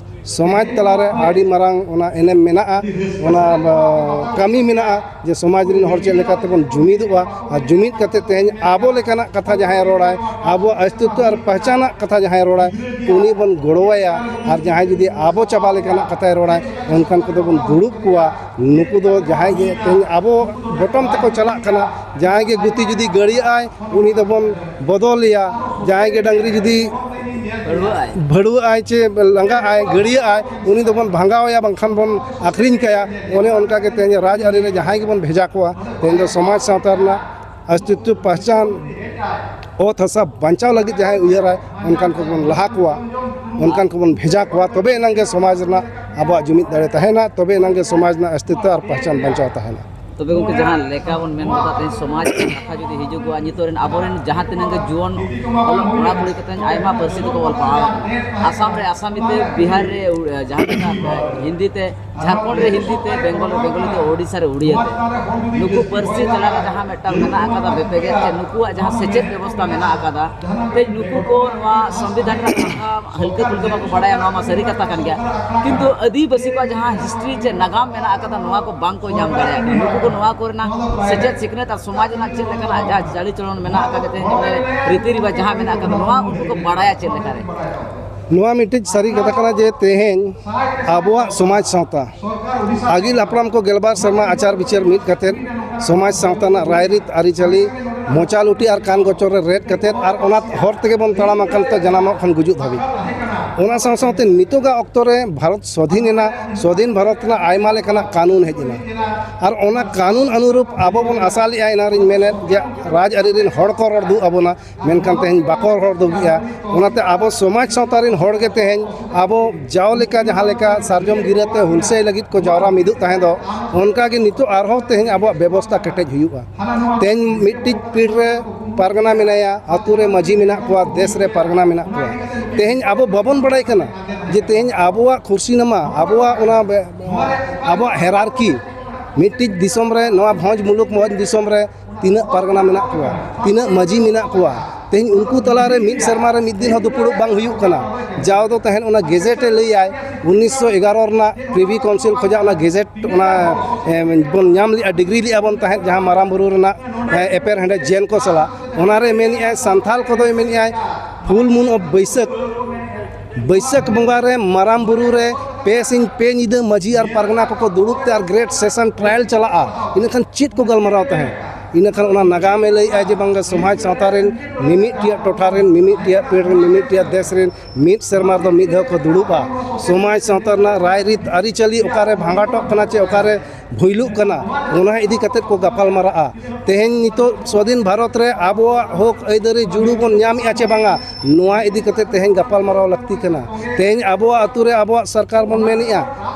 ᱥᱚᱢᱟᱡᱽ ᱛᱟᱞᱟᱨᱮ ᱟᱹᱰᱤ ᱢᱟᱨᱟᱝ ᱚᱱᱟ ᱮᱱᱮᱢ ᱢᱮᱱᱟᱜᱼᱟ, ᱚᱱᱟ, ᱟ, ᱠᱟᱹᱢᱤ ᱢᱮᱱᱟᱜᱼᱟ ᱡᱮ ᱥᱚᱢᱟᱡᱽ ᱨᱮᱱ ᱦᱚᱲ ᱪᱮᱫ ᱞᱮᱠᱟ ᱛᱮᱵᱚᱱ ᱡᱩᱢᱤᱫᱚᱜᱼᱟ ᱟᱨ ᱡᱩᱢᱤᱫ ᱠᱟᱛᱮ ᱛᱮᱦᱮᱧ ᱟᱵᱚ ᱞᱮᱠᱟᱱᱟᱜ ᱠᱟᱛᱷᱟ ᱡᱟᱦᱟᱸᱭ ᱨᱚᱲᱟᱭ, ᱟᱵᱚᱣᱟᱜ ᱚᱥᱛᱤᱛᱣ ᱟᱨ ᱯᱟᱦᱪᱟᱱᱟᱜ ᱠᱟᱛᱷᱟ ᱡᱟᱦᱟᱸᱭ ᱨᱚᱲᱟᱭ, ᱩᱱᱤ ᱵᱚᱱ ᱜᱚᱲᱚᱣᱟᱭᱟ᱾ ᱟᱨ ᱡᱟᱦᱟᱸᱭ ᱡᱩᱫᱤ ᱟᱵᱚ ᱪᱟᱵᱟ ᱞᱮᱠᱟᱱᱟᱜ ᱠᱟᱛᱷᱟᱭ ᱨᱚᱲᱟᱭ, ᱚᱱᱠᱟᱱ ᱠᱚᱫᱚ ᱵᱚᱱ ᱫᱩᱲᱩᱵ ᱠᱚᱣᱟ᱾ ᱱᱩᱠᱩ ᱫᱚ ᱡᱟᱦᱟᱸᱭ ᱜᱮ ᱛᱮᱦᱮᱧ ᱟᱵᱚ ᱵᱚᱴᱚᱢ ᱛᱮᱠᱚ ᱪᱟᱞᱟᱜ ᱠᱟᱱᱟ, ᱡᱟᱦᱟᱸᱭ ᱜᱮ ᱜᱩᱛᱤ ᱡᱩᱫᱤ ᱜᱟᱹᱲᱤᱭᱟᱜᱼᱟᱭ, ᱩᱱᱤ ᱫᱚᱵᱚᱱ ᱵᱚᱫᱚᱞᱮᱭᱟ᱾ ᱡᱟᱦᱟᱸᱭ ᱜᱮ ᱰᱟᱹᱝᱨᱤ ᱡᱩᱫᱤ ᱵᱷᱟᱹᱲᱩᱣᱟᱹᱜᱼᱟᱭ᱾ ᱵᱷᱟᱹᱲᱩᱣᱟᱹᱜᱼᱟᱭ ᱪᱮ ᱞᱟᱸᱜᱟᱜᱼᱟᱭ, ᱜᱟᱹᱲᱤᱭᱟᱹᱜᱼᱟᱭ, ᱩᱱᱤ ᱫᱚᱵᱚᱱ ᱵᱷᱟᱸᱜᱟᱣᱮᱭᱟ, ᱵᱟᱝᱠᱷᱟᱱ ᱵᱚᱱ ᱟᱹᱠᱷᱨᱤᱧ ᱠᱟᱭᱟ᱾ ᱚᱱᱮ ᱚᱱᱠᱟ ᱜᱮ ᱛᱮᱦᱮᱧ ᱨᱟᱡᱽ ᱟᱹᱨᱤ ᱨᱮ ᱡᱟᱦᱟᱸᱭ ᱜᱮᱵᱚᱱ ᱵᱷᱮᱡᱟ ᱠᱚᱣᱟ, ᱛᱮᱦᱮᱧ ᱫᱚ ᱥᱚᱢᱟᱡᱽ ᱥᱟᱶᱛᱟ ᱨᱮᱱᱟᱜ ᱚᱥᱛᱤᱛᱣ ᱯᱟᱦᱪᱟᱱ, ᱚᱛ ᱦᱟᱥᱟ ᱵᱟᱧᱪᱟᱣ ᱞᱟᱹᱜᱤᱫ ᱡᱟᱦᱟᱸᱭ ᱩᱭᱦᱟᱹᱨᱟᱭ, ᱚᱱᱠᱟᱱ ᱠᱚᱵᱚᱱ ᱞᱟᱦᱟ ᱠᱚᱣᱟ, ᱚᱱᱠᱟᱱ ᱠᱚᱵᱚᱱ ᱵᱷᱮᱡᱟ ᱠᱚᱣᱟ, ᱛᱚᱵᱮ ᱮᱱᱟᱝ ᱜᱮ ᱥᱚᱢᱟᱡᱽ ᱨᱮᱱᱟᱜ ᱟᱵᱚᱣᱟᱜ ᱡᱩᱢᱤᱫ ᱫᱟᱲᱮ ᱛᱟᱦᱮᱱᱟ, ᱛᱚᱵᱮ ᱮᱱᱟᱝ ᱜᱮ ᱥᱚᱢᱟᱡᱽ ᱨᱮᱱᱟᱜ ᱚᱥᱛᱤᱛᱣ ᱟᱨ ᱯᱟᱦᱪᱟᱱ ᱵᱟᱧᱪᱟᱣ ᱛᱟᱦᱮᱱᱟ᱾ ᱛᱚᱵᱮ ᱜᱚᱢᱠᱮ, ᱡᱟᱦᱟᱸ ᱞᱮᱠᱟ ᱵᱚᱱ ᱢᱮᱱ ᱠᱟᱫᱟ, ᱛᱮᱦᱮᱧ ᱥᱚᱢᱟᱡᱽ ᱨᱮᱱᱟᱜ ᱠᱟᱛᱷᱟ ᱡᱩᱫᱤ ᱦᱤᱡᱩᱜᱚᱜᱼᱟ, ᱱᱤᱛᱚᱜ ᱨᱮᱱ ᱟᱵᱚᱨᱮᱱ ᱡᱟᱦᱟᱸ ᱛᱤᱱᱟᱹᱜ ᱜᱮ ᱡᱩᱣᱟᱹᱱ ᱚᱞᱚᱜ ᱠᱚᱲᱟ ᱠᱩᱲᱤ ᱠᱚ ᱛᱮᱦᱮᱧ ᱟᱭᱢᱟ ᱯᱟᱹᱨᱥᱤ ᱛᱮᱠᱚ ᱚᱞ ᱯᱟᱲᱦᱟᱣ ᱟᱠᱟᱱᱟ᱾ ᱟᱥᱟᱢ ᱨᱮ ᱟᱥᱟᱢᱤ ᱛᱮ, ᱵᱤᱦᱟᱨ ᱨᱮ ᱩ-, ᱡᱟᱦᱟᱸ ᱞᱮᱠᱟ ᱦᱤᱱᱫᱤ ᱛᱮ, ᱡᱷᱟᱲᱠᱷᱚᱸᱰ ᱨᱮ ᱦᱤᱱᱫᱤ ᱛᱮ, ᱵᱮᱝᱜᱚᱞ ᱨᱮ ᱵᱮᱝᱜᱚᱞᱤ ᱛᱮ, ᱳᱰᱤᱥᱟ ᱨᱮ ᱳᱰᱤᱭᱟ ᱛᱮ᱾ ᱱᱩᱠᱩ ᱯᱟᱹᱨᱥᱤ ᱛᱟᱞᱟᱨᱮ ᱡᱟᱦᱟᱸ ᱢᱤᱫᱴᱟᱝ ᱢᱮᱱᱟᱜ ᱟᱠᱟᱫᱟ ᱵᱮᱯᱮᱜᱮᱫ, ᱥᱮ ᱱᱩᱠᱩᱣᱟᱜ ᱡᱟᱦᱟᱸ ᱥᱮᱪᱮᱫ ᱵᱮᱵᱚᱥᱛᱟ ᱢᱮᱱᱟᱜ ᱟᱠᱟᱫᱟ, ᱛᱮᱦᱮᱧ ᱱᱩᱠᱩ ᱠᱚ ᱱᱚᱣᱟ ᱥᱚᱝᱵᱤᱫᱷᱟᱱ ᱨᱮᱱᱟᱜ ᱠᱟᱛᱷᱟ ᱦᱟᱹᱞᱠᱟᱹ ᱯᱷᱩᱞᱠᱟᱹ ᱢᱟᱠᱚ ᱵᱟᱲᱟᱭᱟ, ᱱᱚᱣᱟ ᱢᱟ ᱥᱟᱹᱨᱤ ᱠᱟᱛᱷᱟ ᱠᱟᱱ ᱜᱮᱭᱟ, ᱠᱤᱱᱛᱩ ᱟᱹᱫᱤᱵᱟᱹᱥᱤ ᱠᱚᱣᱟᱜ ᱡᱟᱦᱟᱸ ᱦᱤᱥᱴᱨᱤ ᱪᱮ ᱱᱟᱜᱟᱢ ᱢᱮᱱᱟᱜ ᱟᱠᱟᱫᱟ, ᱱᱚᱣᱟ ᱠᱚ ᱵᱟᱝ ᱠᱚ ᱧᱟᱢ ᱫᱟᱲᱮᱭᱟᱜ ᱠᱟᱱᱟ᱾ ᱱᱩᱠᱩ ᱠᱚ ᱱᱚᱣᱟ ᱠᱚᱨᱮᱱᱟᱜ ᱥᱮᱪᱮᱫ ᱥᱤᱠᱷᱱᱟᱹᱛ ᱟᱨ ᱥᱚᱢᱟᱡᱽ ᱨᱮᱱᱟᱜ ᱪᱮᱫ ᱞᱮᱠᱟᱱᱟᱜ ᱡᱟᱦᱟᱸ ᱪᱟᱹᱞᱤ ᱪᱚᱞᱚᱱ ᱢᱮᱱᱟᱜ ᱟᱠᱟᱫᱟ, ᱛᱮᱦᱮᱧ ᱨᱤᱛᱤ ᱨᱤᱣᱟᱡᱽ ᱡᱟᱦᱟᱸ ᱢᱮᱱᱟᱜ ᱟᱠᱟᱫᱟ, ᱱᱚᱣᱟ ᱩᱱᱠᱩ ᱠᱚ ᱵᱟᱲᱟᱭᱟ ᱪᱮᱫ ᱞᱮᱠᱟᱨᱮ? ᱱᱚᱣᱟ ᱢᱤᱫᱴᱤᱡ ᱥᱟᱹᱨᱤ ᱠᱟᱛᱷᱟ ᱠᱟᱱᱟ ᱡᱮ ᱛᱮᱦᱮᱧ ᱟᱵᱚᱣᱟᱜ ᱥᱚᱢᱟᱡᱽ ᱥᱟᱶᱛᱟ, ᱟᱹᱜᱤᱞ ᱦᱟᱯᱲᱟᱢ ᱠᱚ ᱜᱮᱞᱵᱟᱨ ᱥᱮᱨᱢᱟ ᱟᱪᱟᱨ ᱵᱤᱪᱟᱹᱨ ᱢᱤᱫ ᱠᱟᱛᱮᱫ ᱥᱚᱢᱟᱡᱽ ᱥᱟᱶᱛᱟ ᱨᱮᱱᱟᱜ ᱨᱟᱭᱨᱤᱛ ᱟᱹᱨᱤᱪᱟᱹᱞᱤ ᱢᱚᱪᱟ ᱞᱩᱴᱤ ᱟᱨ ᱠᱟᱱ ᱜᱚᱪᱚᱨ ᱨᱮ ᱨᱮᱫ ᱠᱟᱛᱮᱫ ᱟᱨ ᱚᱱᱟ ᱦᱚᱨ ᱛᱮᱜᱮ ᱵᱚᱱ ᱛᱟᱲᱟᱢ ᱟᱠᱟᱱ ᱛᱮ ᱡᱟᱱᱟᱢᱚᱜ ᱠᱷᱚᱱ ᱜᱩᱡᱩᱜ ᱫᱷᱟᱹᱵᱤᱡ᱾ ᱚᱱᱟ ᱥᱟᱶ ᱥᱟᱶᱛᱮ ᱱᱤᱛᱚᱜᱟᱜ ᱚᱠᱛᱚ ᱨᱮ ᱵᱷᱟᱨᱚᱛ ᱥᱣᱟᱫᱷᱤᱱ ᱮᱱᱟ᱾ ᱥᱣᱟᱫᱷᱤᱱ ᱵᱷᱟᱨᱚᱛ ᱨᱮᱱᱟᱜ ᱟᱭᱢᱟ ᱞᱮᱠᱟᱱᱟᱜ ᱠᱟᱹᱱᱩᱱ ᱦᱮᱡ ᱮᱱᱟ, ᱟᱨ ᱚᱱᱟ ᱠᱟᱹᱱᱩᱱ ᱚᱱᱩᱨᱩᱯ ᱟᱵᱚ ᱵᱚᱱ ᱟᱥᱟ ᱞᱮᱫᱼᱟ, ᱮᱱᱟᱝ ᱨᱤᱧ ᱢᱮᱱᱮᱫ ᱡᱮ ᱨᱟᱡᱽ ᱟᱹᱨᱤ ᱨᱮᱱ ᱦᱚᱲ ᱠᱚ ᱨᱚᱲ ᱫᱩᱜ ᱟᱵᱚᱱᱟ, ᱢᱮᱱᱠᱷᱟᱱ ᱛᱮᱦᱮᱧ ᱵᱟᱠᱚ ᱨᱚᱲ ᱫᱩᱜᱮᱜᱼᱟ᱾ ᱚᱱᱟᱛᱮ ᱟᱵᱚ ᱥᱚᱢᱟᱡᱽ ᱥᱟᱶᱛᱟ ᱨᱮᱱ ᱦᱚᱲ ᱜᱮ ᱛᱮᱦᱮᱧ ᱟᱵᱚ ᱡᱟᱣ ᱞᱮᱠᱟ ᱡᱟᱦᱟᱸ ᱞᱮᱠᱟ ᱥᱟᱨᱡᱚᱢ ᱜᱤᱨᱟᱹ ᱛᱮ ᱦᱩᱞᱥᱟᱹᱭ ᱞᱟᱹᱜᱤᱫ ᱠᱚ ᱡᱟᱣᱨᱟ ᱢᱤᱫᱚᱜ ᱛᱟᱦᱮᱸ ᱫᱚ, ᱚᱱᱠᱟ ᱜᱮ ᱱᱤᱛᱚᱜ ᱟᱨᱦᱚᱸ ᱛᱮᱦᱮᱧ ᱟᱵᱚᱣᱟᱜ ᱵᱮᱵᱚᱥᱛᱟ ᱠᱮᱴᱮᱡ ᱦᱩᱭᱩᱜᱼᱟ᱾ ᱛᱮᱦᱮᱧ ᱢᱤᱫᱴᱤᱡ ᱯᱤᱲ ᱨᱮ ᱯᱟᱨᱜᱟᱱᱟ ᱢᱮᱱᱟᱭᱟ, ᱟᱛᱳ ᱨᱮ ᱢᱟᱹᱡᱷᱤ ᱢᱮᱱᱟᱜ ᱠᱚᱣᱟ, ᱫᱮᱥ ᱨᱮ ᱯᱟᱨᱜᱟᱱᱟ ᱢᱮᱱᱟᱜ ᱠᱚᱣᱟ᱾ ᱛᱮᱦᱮᱧ ᱟᱵᱚ ᱵᱟᱵᱚᱱ ᱵᱟᱲᱟᱭ ᱠᱟᱱᱟ ᱡᱮ ᱛᱮᱦᱮᱧ ᱟᱵᱚᱣᱟᱜ ᱠᱷᱩᱨᱥᱤᱱᱟᱢᱟ, ᱟᱵᱚᱣᱟᱜ ᱚᱱᱟ ᱵᱮ-, ᱟᱵᱚᱣᱟᱜ ᱦᱮᱨᱟᱨᱠᱤ, ᱢᱤᱫᱴᱤᱡ ᱫᱤᱥᱚᱢ ᱨᱮ, ᱱᱚᱣᱟ ᱵᱷᱚᱸᱡᱽ ᱢᱩᱞᱩᱠ ᱵᱷᱚᱸᱡᱽ ᱫᱤᱥᱚᱢ ᱨᱮ ᱛᱤᱱᱟᱹᱜ ᱯᱟᱨᱜᱟᱱᱟ ᱢᱮᱱᱟᱜ ᱠᱚᱣᱟ, ᱛᱤᱱᱟᱹᱜ ᱢᱟᱹᱡᱷᱤ ᱢᱮᱱᱟᱜ ᱠᱚᱣᱟ, ᱛᱮᱦᱮᱧ ᱩᱱᱠᱩ ᱛᱟᱞᱟᱨᱮ ᱢᱤᱫ ᱥᱮᱨᱢᱟ ᱨᱮ ᱢᱤᱫ ᱫᱤᱱ ᱦᱚᱸ ᱫᱩᱯᱩᱲᱩᱵ ᱵᱟᱝ ᱦᱩᱭᱩᱜ ᱠᱟᱱᱟ᱾ ᱡᱟᱣ ᱫᱚ ᱛᱟᱦᱮᱱ ᱚᱱᱟ ᱜᱮᱡᱮᱴ ᱮ ᱞᱟᱹᱭᱟᱭ, ᱩᱱᱤᱥᱥᱚ ᱮᱜᱟᱨᱚ ᱨᱮᱱᱟᱜ ᱯᱨᱤᱵᱷᱤ ᱠᱟᱣᱩᱱᱥᱤᱞ ᱠᱷᱚᱱᱟᱜ ᱚᱱᱟ ᱜᱮᱡᱮᱴ, ᱚᱱᱟ, ᱮ, ᱵᱚᱱ ᱧᱟᱢ ᱞᱮᱜᱼᱟ, ᱰᱤᱜᱽᱨᱤ ᱞᱮᱜᱼᱟ ᱵᱚᱱ ᱛᱟᱦᱮᱸᱫ, ᱡᱟᱦᱟᱸ ᱢᱟᱨᱟᱝ ᱵᱩᱨᱩ ᱨᱮᱱᱟᱜ, ᱮ, ᱮᱯᱮᱨ ᱦᱮᱸᱰᱮᱡ ᱡᱮᱱ ᱠᱚ ᱥᱟᱞᱟᱜ, ᱚᱱᱟᱨᱮ ᱢᱮᱱᱮᱜᱼᱟᱭ, ᱥᱟᱱᱛᱷᱟᱞ ᱠᱚᱫᱚᱭ ᱢᱮᱱᱮᱜᱼᱟᱭ, ᱯᱷᱩᱞ ᱢᱩᱱ ᱚᱯᱷ ᱵᱟᱹᱭᱥᱟᱹᱠᱷ, ᱵᱟᱹᱭᱥᱟᱹᱠᱷ ᱵᱚᱸᱜᱟ ᱨᱮ ᱢᱟᱨᱟᱝ ᱵᱩᱨᱩ ᱨᱮ ᱯᱮ ᱥᱤᱧ ᱯᱮ ᱧᱤᱫᱟᱹ ᱢᱟᱹᱡᱷᱤ ᱟᱨ ᱯᱟᱨᱜᱟᱱᱟ ᱠᱚᱠᱚ ᱫᱩᱲᱩᱵ ᱛᱮ ᱟᱨ ᱜᱨᱮᱴ ᱥᱮᱥᱚᱱ ᱴᱨᱟᱭᱟᱞ ᱪᱟᱞᱟᱜᱼᱟ᱾ ᱤᱱᱟᱹᱠᱷᱟᱱ ᱪᱮᱫ ᱠᱚ ᱜᱟᱞᱢᱟᱨᱟᱣ ᱛᱟᱦᱮᱸᱫ? ᱤᱱᱟᱹᱠᱷᱟᱱ ᱚᱱᱟ ᱱᱟᱜᱟᱢᱮ ᱞᱟᱹᱭᱮᱜᱼᱟ ᱡᱮ ᱵᱟᱝ ᱥᱚᱢᱟᱡᱽ ᱥᱟᱶᱛᱟ ᱨᱮᱱ ᱢᱤᱢᱤᱫ ᱴᱤᱭᱟᱜ ᱴᱚᱴᱷᱟ ᱨᱮᱱ, ᱢᱤᱢᱤᱫ ᱴᱤᱭᱟᱜ ᱯᱤᱲ ᱨᱮᱱ, ᱢᱤᱢᱤᱫ ᱴᱤᱭᱟᱜ ᱫᱮᱥ ᱨᱮᱱ ᱢᱤᱫ ᱥᱮᱨᱢᱟ ᱨᱮᱫᱚ ᱢᱤᱫ ᱫᱷᱟᱣ ᱠᱚ ᱫᱩᱲᱩᱵᱼᱟ᱾ ᱥᱚᱢᱟᱡᱽ ᱥᱟᱶᱛᱟ ᱨᱮᱱᱟᱜ ᱨᱟᱭᱨᱤᱛ ᱟᱹᱨᱤᱪᱟᱹᱞᱤ ᱚᱠᱟᱨᱮ ᱵᱷᱟᱸᱜᱟᱴᱚᱜ ᱠᱟᱱᱟ ᱪᱮ ᱚᱠᱟᱨᱮ ᱵᱷᱩᱭᱞᱩᱜ ᱠᱟᱱᱟ, ᱚᱱᱟ ᱤᱫᱤ ᱠᱟᱛᱮᱫ ᱠᱚ ᱜᱟᱯᱟᱞ ᱢᱟᱨᱟᱜᱼᱟ᱾ ᱛᱮᱦᱮᱧ ᱱᱤᱛᱚᱜ ᱥᱣᱟᱫᱷᱤᱱ ᱵᱷᱟᱨᱚᱛ ᱨᱮ ᱟᱵᱚᱣᱟᱜ ᱦᱚᱠ ᱟᱹᱭᱫᱟᱹᱨᱤ ᱡᱩᱲᱩ ᱵᱚᱱ ᱧᱟᱢᱮᱜᱼᱟ ᱪᱮ ᱵᱟᱝᱟ, ᱱᱚᱣᱟ ᱤᱫᱤ ᱠᱟᱛᱮᱫ ᱛᱮᱦᱮᱧ ᱜᱟᱯᱟᱞ ᱢᱟᱨᱟᱣ ᱞᱟᱹᱠᱛᱤ ᱠᱟᱱᱟ᱾ ᱛᱮᱦᱮᱧ ᱟᱵᱚᱣᱟᱜ ᱟᱹᱛᱩ ᱨᱮ ᱟᱵᱚᱣᱟᱜ ᱥᱚᱨᱠᱟᱨ ᱵᱚᱱ ᱢᱮᱱᱮᱜᱼᱟ,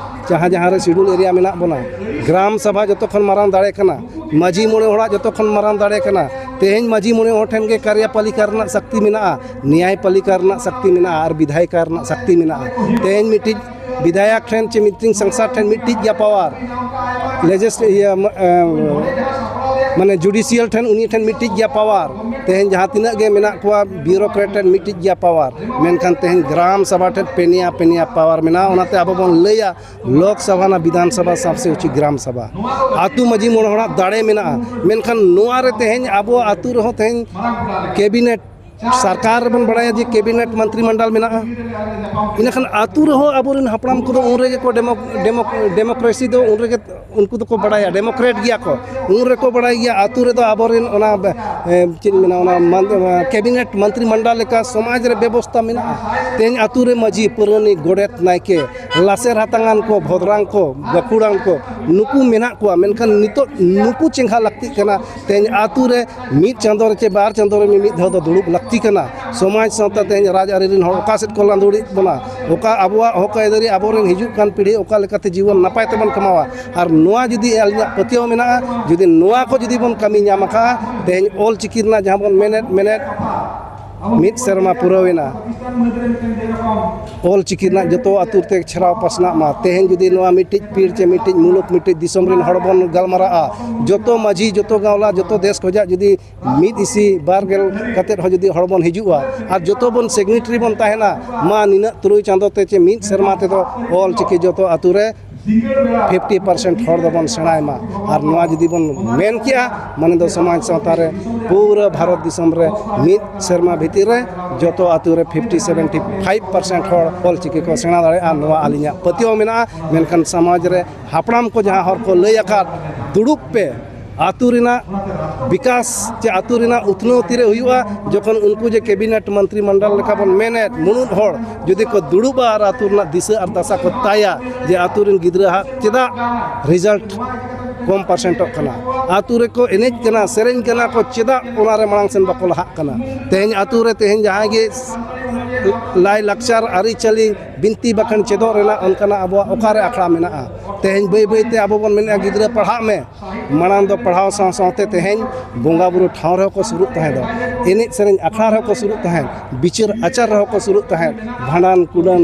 ᱡᱟᱦᱟᱸ ᱡᱟᱦᱟᱸ ᱨᱮ ᱥᱤᱰᱩᱞ ᱮᱨᱤᱭᱟ ᱢᱮᱱᱟᱜ ᱵᱚᱱᱟ, ᱜᱨᱟᱢ ᱥᱟᱵᱷᱟ ᱡᱚᱛᱚ ᱠᱷᱚᱱ ᱢᱟᱨᱟᱝ ᱫᱟᱲᱮ ᱠᱟᱱᱟ, ᱢᱟᱹᱡᱷᱤ ᱢᱚᱬᱮ ᱦᱚᱲᱟᱜ ᱡᱚᱛᱚ ᱠᱷᱚᱱ ᱢᱟᱨᱟᱝ ᱫᱟᱲᱮ ᱠᱟᱱᱟ᱾ ᱛᱮᱦᱮᱧ ᱢᱟᱹᱡᱷᱤ ᱢᱚᱬᱮ ᱦᱚᱲ ᱴᱷᱮᱱ ᱜᱮ ᱠᱟᱨᱭᱟᱯᱟᱞᱤᱠᱟ ᱨᱮᱱᱟᱜ ᱥᱟᱠᱛᱤ ᱢᱮᱱᱟᱜᱼᱟ, ᱱᱮᱭᱟᱭ ᱯᱟᱞᱤᱠᱟ ᱨᱮᱱᱟᱜ ᱥᱟᱠᱛᱤ ᱢᱮᱱᱟᱜᱼᱟ ᱟᱨ ᱵᱤᱫᱷᱟᱭᱤᱠᱟ ᱨᱮᱱᱟᱜ ᱥᱟᱠᱛᱤ ᱢᱮᱱᱟᱜᱼᱟ᱾ ᱛᱮᱦᱮᱧ ᱢᱤᱫᱴᱤᱡ ᱵᱤᱫᱷᱟᱭᱚᱠ ᱴᱷᱮᱱ ᱪᱮ ᱢᱤᱫᱴᱤᱡ ᱥᱟᱝᱥᱟᱫ ᱴᱷᱮᱱ ᱢᱤᱫᱴᱤᱡ ᱜᱮᱭᱟ ᱯᱟᱣᱟᱨ, ᱞᱮᱡᱤᱥ-, ᱤᱭᱟᱹ, ᱢ-, ᱮ, ᱢᱟᱱᱮ ᱡᱩᱰᱤᱥᱤᱭᱟᱞ ᱴᱷᱮᱱ, ᱩᱱᱤ ᱴᱷᱮᱱ ᱢᱤᱫᱴᱤᱡ ᱜᱮᱭᱟ ᱯᱟᱣᱟᱨ᱾ ᱛᱮᱦᱮᱧ ᱡᱟᱦᱟᱸ ᱛᱤᱱᱟᱹᱜ ᱜᱮ ᱢᱮᱱᱟᱜ ᱠᱚᱣᱟ ᱵᱤᱭᱩᱨᱳᱠᱨᱮᱴ ᱴᱷᱮᱱ ᱢᱤᱫᱴᱤᱡ ᱜᱮᱭᱟ ᱯᱟᱣᱟᱨ, ᱢᱮᱱᱠᱷᱟᱱ ᱛᱮᱦᱮᱧ ᱜᱨᱟᱢ ᱥᱟᱵᱷᱟ ᱴᱷᱮᱱ ᱯᱮᱱᱭᱟ ᱯᱮᱱᱭᱟ ᱯᱟᱣᱟᱨ ᱢᱮᱱᱟᱜᱼᱟ᱾ ᱚᱱᱟᱛᱮ ᱟᱵᱚ ᱵᱚᱱ ᱞᱟᱹᱭᱟ ᱞᱳᱠ ᱥᱟᱵᱷᱟ ᱱᱟ ᱵᱤᱫᱷᱟᱱ ᱥᱟᱵᱷᱟ ᱥᱟᱵᱥᱮ ᱩᱪᱤ ᱜᱨᱟᱢ ᱥᱟᱵᱷᱟ᱾ ᱟᱹᱛᱩ ᱢᱟᱹᱡᱷᱤ ᱢᱚᱬᱮ ᱦᱚᱲᱟᱜ ᱫᱟᱲᱮ ᱢᱮᱱᱟᱜᱼᱟ, ᱢᱮᱱᱠᱷᱟᱱ ᱱᱚᱣᱟ ᱨᱮ ᱛᱮᱦᱮᱧ ᱟᱵᱚ ᱟᱹᱛᱩ ᱨᱮᱦᱚᱸ ᱛᱮᱦᱮᱧ ᱠᱮᱵᱤᱱᱮᱴ ᱥᱚᱨᱠᱟᱨ ᱨᱮᱵᱚᱱ ᱵᱟᱲᱟᱭᱟ ᱡᱮ ᱠᱮᱵᱤᱱᱮᱴ ᱢᱚᱱᱛᱨᱤ ᱢᱚᱱᱰᱚᱞ ᱢᱮᱱᱟᱜᱼᱟ᱾ ᱤᱱᱟᱹᱠᱷᱟᱱ ᱟᱹᱛᱩ ᱨᱮᱦᱚᱸ ᱟᱵᱚᱨᱮᱱ ᱦᱟᱯᱲᱟᱢ ᱠᱚᱫᱚ ᱩᱱ ᱨᱮᱜᱮ ᱠᱚ ᱰᱮᱢᱳ- ᱰᱮᱢᱳ- ᱰᱮᱢᱳᱠᱨᱮᱥᱤ ᱫᱚ ᱩᱱ ᱨᱮᱜᱮ ᱩᱱᱠᱩ ᱫᱚᱠᱚ ᱵᱟᱲᱟᱭᱟ, ᱰᱮᱢᱳᱠᱨᱮᱴ ᱜᱮᱭᱟ ᱠᱚ᱾ ᱩᱱ ᱨᱮᱠᱚ ᱵᱟᱲᱟᱭ ᱜᱮᱭᱟ ᱟᱹᱛᱩ ᱨᱮᱫᱚ ᱟᱵᱚᱨᱮᱱ ᱚᱱᱟ, ᱮ, ᱪᱮᱫ ᱤᱧ ᱢᱮᱱᱟ, ᱚᱱᱟ ᱢᱟᱱ- ᱚᱱᱟ ᱠᱮᱵᱤᱱᱮᱴ ᱢᱚᱱᱛᱨᱤ ᱢᱚᱱᱰᱚᱞ ᱞᱮᱠᱟ ᱥᱚᱢᱟᱡᱽ ᱨᱮ ᱵᱮᱵᱚᱥᱛᱷᱟ ᱢᱮᱱᱟᱜᱼᱟ᱾ ᱛᱮᱦᱮᱧ ᱟᱹᱛᱩ ᱨᱮ ᱢᱟᱹᱡᱷᱤ, ᱯᱟᱹᱨᱟᱹᱱᱤᱠ, ᱜᱚᱰᱮᱛ, ᱱᱟᱭᱠᱮ, ᱞᱟᱥᱮᱨ ᱦᱟᱛᱟᱝᱟᱱ ᱠᱚ, ᱵᱷᱚᱫᱽᱨᱟᱝ ᱠᱚ, ᱜᱟᱹᱠᱷᱩᱲᱟᱱ ᱠᱚ, ᱱᱩᱠᱩ ᱢᱮᱱᱟᱜ ᱠᱚᱣᱟ᱾ ᱢᱮᱱᱠᱷᱟᱱ ᱱᱤᱛᱚᱜ ᱱᱩᱠᱩ ᱪᱮᱸᱜᱷᱟ ᱞᱟᱹᱠᱛᱤᱜ ᱠᱟᱱᱟ᱾ ᱛᱮᱦᱮᱧ ᱟᱹᱛᱩ ᱨᱮ ᱢᱤᱫ ᱪᱟᱸᱫᱳ ᱨᱮ ᱪᱮ ᱵᱟᱨ ᱪᱟᱸᱫᱳ ᱨᱮ ᱢᱤᱢᱤᱫ ᱫᱷᱟᱣ ᱫᱚ ᱫᱩᱲᱩᱵ ᱞᱟᱹᱠᱛᱤ ᱠᱟᱱᱟ᱾ ᱥᱚᱢᱟᱡᱽ ᱥᱟᱶᱛᱟ ᱛᱮᱦᱮᱧ ᱨᱟᱡᱽ ᱟᱹᱨᱤ ᱨᱮᱱ ᱦᱚᱲ ᱚᱠᱟ ᱥᱮᱫ ᱠᱚ ᱞᱟᱸᱫᱩᱲᱮᱫ ᱵᱚᱱᱟ, ᱚᱠᱟ ᱟᱵᱚᱣᱟᱜ ᱦᱚᱠ ᱟᱹᱭᱫᱟᱹᱨᱤ, ᱟᱵᱚᱨᱮᱱ ᱦᱤᱡᱩᱜ ᱠᱟᱱ ᱯᱤᱲᱦᱤ ᱚᱠᱟ ᱞᱮᱠᱟᱛᱮ ᱡᱤᱵᱚᱱ ᱱᱟᱯᱟᱭ ᱛᱮᱵᱚᱱ ᱠᱷᱟᱢᱟᱣᱟ᱾ ᱟᱨ ᱱᱚᱣᱟ ᱡᱩᱫᱤ ᱟᱹᱞᱤᱧᱟᱜ ᱯᱟᱹᱛᱭᱟᱹᱣ ᱢᱮᱱᱟᱜᱼᱟ, ᱡᱩᱫᱤ ᱱᱚᱣᱟ ᱠᱚ ᱡᱩᱫᱤ ᱵᱚᱱ ᱠᱟᱹᱢᱤ ᱧᱟᱢ ᱟᱠᱟᱫᱼᱟ, ᱛᱮᱦᱮᱧ ᱚᱞ ᱪᱤᱠᱤ ᱨᱮᱱᱟᱜ ᱡᱟᱦᱟᱸ ᱵᱚᱱ ᱢᱮᱱᱮᱫ, ᱢᱮᱱᱮᱫ ᱢᱤᱫ ᱥᱮᱨᱢᱟ ᱯᱩᱨᱟᱹᱣ ᱮᱱᱟ᱾ ᱚᱞ ᱪᱤᱠᱤ ᱨᱮᱱᱟᱜ ᱡᱚᱛᱚ ᱟᱹᱛᱩ ᱛᱮ ᱪᱷᱟᱨᱟᱣ ᱯᱟᱥᱱᱟᱜ ᱢᱟ᱾ ᱛᱮᱦᱮᱧ ᱡᱩᱫᱤ ᱱᱚᱣᱟ ᱢᱤᱫᱴᱤᱡ ᱯᱤᱲ ᱪᱮ ᱢᱤᱫᱴᱤᱡ ᱢᱩᱞᱩᱠ, ᱢᱤᱫᱴᱤᱡ ᱫᱤᱥᱚᱢ ᱨᱮᱱ ᱦᱚᱲ ᱵᱚᱱ ᱜᱟᱞᱢᱟᱨᱟᱜᱼᱟ, ᱡᱚᱛᱚ ᱢᱟᱹᱡᱷᱤ, ᱡᱚᱛᱚ ᱜᱟᱶᱞᱟ, ᱡᱚᱛᱚ ᱫᱮᱥ ᱠᱷᱚᱡᱟᱜ ᱡᱩᱫᱤ ᱢᱤᱫ ᱤᱥᱤ ᱵᱟᱨ ᱜᱮᱞ ᱠᱟᱛᱮᱫ ᱦᱚᱸ ᱡᱩᱫᱤ ᱦᱚᱲ ᱵᱚᱱ ᱦᱤᱡᱩᱜᱼᱟ ᱟᱨ ᱡᱚᱛᱚ ᱵᱚᱱ ᱥᱤᱜᱽᱱᱮᱴᱟᱨᱤ ᱵᱚᱱ ᱛᱟᱦᱮᱱᱟ, ᱢᱟ ᱱᱤᱱᱟᱹᱜ ᱛᱩᱨᱩᱭ ᱪᱟᱸᱫᱚ ᱛᱮ ᱪᱮ ᱢᱤᱫ ᱥᱮᱨᱢᱟ ᱛᱮᱫᱚ ᱚᱞ ᱪᱤᱠᱤ ᱡᱚᱛᱚ ᱟᱹᱛᱩ ᱨᱮ ᱯᱷᱤᱯᱴᱤ ᱯᱟᱨᱥᱮᱱᱴ ᱦᱚᱲ ᱫᱚᱵᱚᱱ ᱥᱮᱬᱟᱭ ᱢᱟ᱾ ᱟᱨ ᱱᱚᱣᱟ ᱡᱩᱫᱤ ᱵᱚᱱ ᱢᱮᱱ ᱠᱮᱜᱼᱟ, ᱢᱟᱱᱮ ᱫᱚ ᱥᱚᱢᱟᱡᱽ ᱥᱟᱶᱛᱟ ᱨᱮ ᱯᱩᱨᱟᱹ ᱵᱷᱟᱨᱚᱛ ᱫᱤᱥᱚᱢ ᱨᱮ ᱢᱤᱫ ᱥᱮᱨᱢᱟ ᱵᱷᱤᱛᱤᱨ ᱨᱮ ᱡᱚᱛᱚ ᱟᱹᱛᱩ ᱨᱮ ᱯᱷᱤᱯᱴᱤ ᱥᱮᱵᱷᱮᱱᱴᱤ ᱯᱷᱟᱭᱤᱵᱷ ᱯᱟᱨᱥᱮᱱᱴ ᱦᱚᱲ ᱚᱞ ᱪᱤᱠᱤ ᱠᱚ ᱥᱮᱬᱟ ᱫᱟᱲᱮᱭᱟᱜᱼᱟ, ᱱᱚᱣᱟ ᱟᱹᱞᱤᱧᱟᱜ ᱯᱟᱹᱛᱭᱟᱹᱣ ᱢᱮᱱᱟᱜᱼᱟ᱾ ᱢᱮᱱᱠᱷᱟᱱ ᱥᱚᱢᱟᱡᱽ ᱨᱮ ᱦᱟᱯᱲᱟᱢ ᱠᱚ ᱡᱟᱦᱟᱸ ᱦᱚᱨ ᱠᱚ ᱞᱟᱹᱭ ᱟᱠᱟᱫ, ᱫᱩᱲᱩᱵ ᱯᱮ, ᱟᱹᱛᱩ ᱨᱮᱱᱟᱜ ᱵᱤᱠᱟᱥ ᱪᱮ ᱟᱹᱛᱩ ᱨᱮᱱᱟᱜ ᱩᱛᱱᱟᱹᱣ ᱛᱤᱨᱮ ᱦᱩᱭᱩᱜᱼᱟ, ᱡᱚᱠᱷᱚᱱ ᱩᱱᱠᱩ ᱡᱮ ᱠᱮᱵᱤᱱᱮᱴ ᱢᱚᱱᱛᱨᱤ ᱢᱚᱱᱰᱚᱞ ᱞᱮᱠᱟ ᱵᱚᱱ ᱢᱮᱱᱮᱫ, ᱢᱩᱬᱩᱫ ᱦᱚᱲ ᱡᱩᱫᱤ ᱠᱚ ᱫᱩᱲᱩᱵᱼᱟ ᱟᱨ ᱟᱹᱛᱩ ᱨᱮᱱᱟᱜ ᱫᱤᱥᱟᱹ ᱟᱨ ᱫᱟᱥᱟ ᱠᱚ ᱛᱟᱭᱟ ᱡᱮ ᱟᱹᱛᱩ ᱨᱮᱱ ᱜᱤᱫᱽᱨᱟᱹ ᱦᱟᱜ ᱪᱮᱫᱟᱜ ᱨᱮᱡᱟᱞᱴ ᱠᱚᱢ ᱯᱟᱨᱥᱮᱱᱴᱚᱜ ᱠᱟᱱᱟ, ᱟᱹᱛᱩ ᱨᱮᱠᱚ ᱮᱱᱮᱡ ᱠᱟᱱᱟ, ᱥᱮᱨᱮᱧ ᱠᱟᱱᱟ ᱠᱚ, ᱪᱮᱫᱟᱜ ᱚᱱᱟ ᱨᱮ ᱢᱟᱲᱟᱝ ᱥᱮᱱ ᱵᱟᱠᱚ ᱞᱟᱦᱟᱜ ᱠᱟᱱᱟ? ᱛᱮᱦᱮᱧ ᱟᱹᱛᱩ ᱨᱮ ᱛᱮᱦᱮᱧ ᱡᱟᱦᱟᱸᱭ ᱜᱮ ᱞᱟᱭᱼᱞᱟᱠᱪᱟᱨ, ᱟᱹᱨᱤᱪᱟᱹᱞᱤ, ᱵᱤᱱᱛᱤ ᱵᱟᱠᱷᱮᱬ ᱪᱮᱫᱚᱜ ᱨᱮᱱᱟᱜ ᱚᱱᱠᱟᱱᱟᱜ ᱟᱵᱚᱣᱟᱜ ᱚᱠᱟᱨᱮ ᱟᱠᱷᱲᱟ ᱢᱮᱱᱟᱜᱼᱟ? ᱛᱮᱦᱮᱧ ᱵᱟᱹᱭ ᱵᱟᱹᱭ ᱛᱮ ᱟᱵᱚ ᱵᱚᱱ ᱢᱮᱱᱮᱫᱼᱟ, ᱜᱤᱫᱽᱨᱟᱹ ᱯᱟᱲᱦᱟᱜ ᱢᱮ᱾ ᱢᱟᱲᱟᱝ ᱫᱚ ᱯᱟᱲᱦᱟᱣ ᱥᱟᱶ ᱥᱟᱶᱛᱮ ᱛᱮᱦᱮᱧ ᱵᱚᱸᱜᱟ ᱵᱩᱨᱩ ᱴᱷᱟᱶ ᱨᱮᱦᱚᱸ ᱠᱚ ᱥᱩᱨᱩᱜ ᱛᱟᱦᱮᱸ ᱫᱚ, ᱮᱱᱮᱡ ᱥᱮᱨᱮᱧ ᱟᱠᱷᱲᱟ ᱨᱮᱦᱚᱸ ᱠᱚ ᱥᱩᱨᱩᱜ ᱛᱟᱦᱮᱸᱫ, ᱵᱤᱪᱟᱹᱨ ᱟᱪᱟᱨ ᱨᱮᱦᱚᱸ ᱠᱚ ᱥᱩᱨᱩᱜ ᱛᱟᱦᱮᱸᱫ, ᱵᱷᱟᱸᱰᱟᱱ ᱠᱩᱰᱟᱹᱱ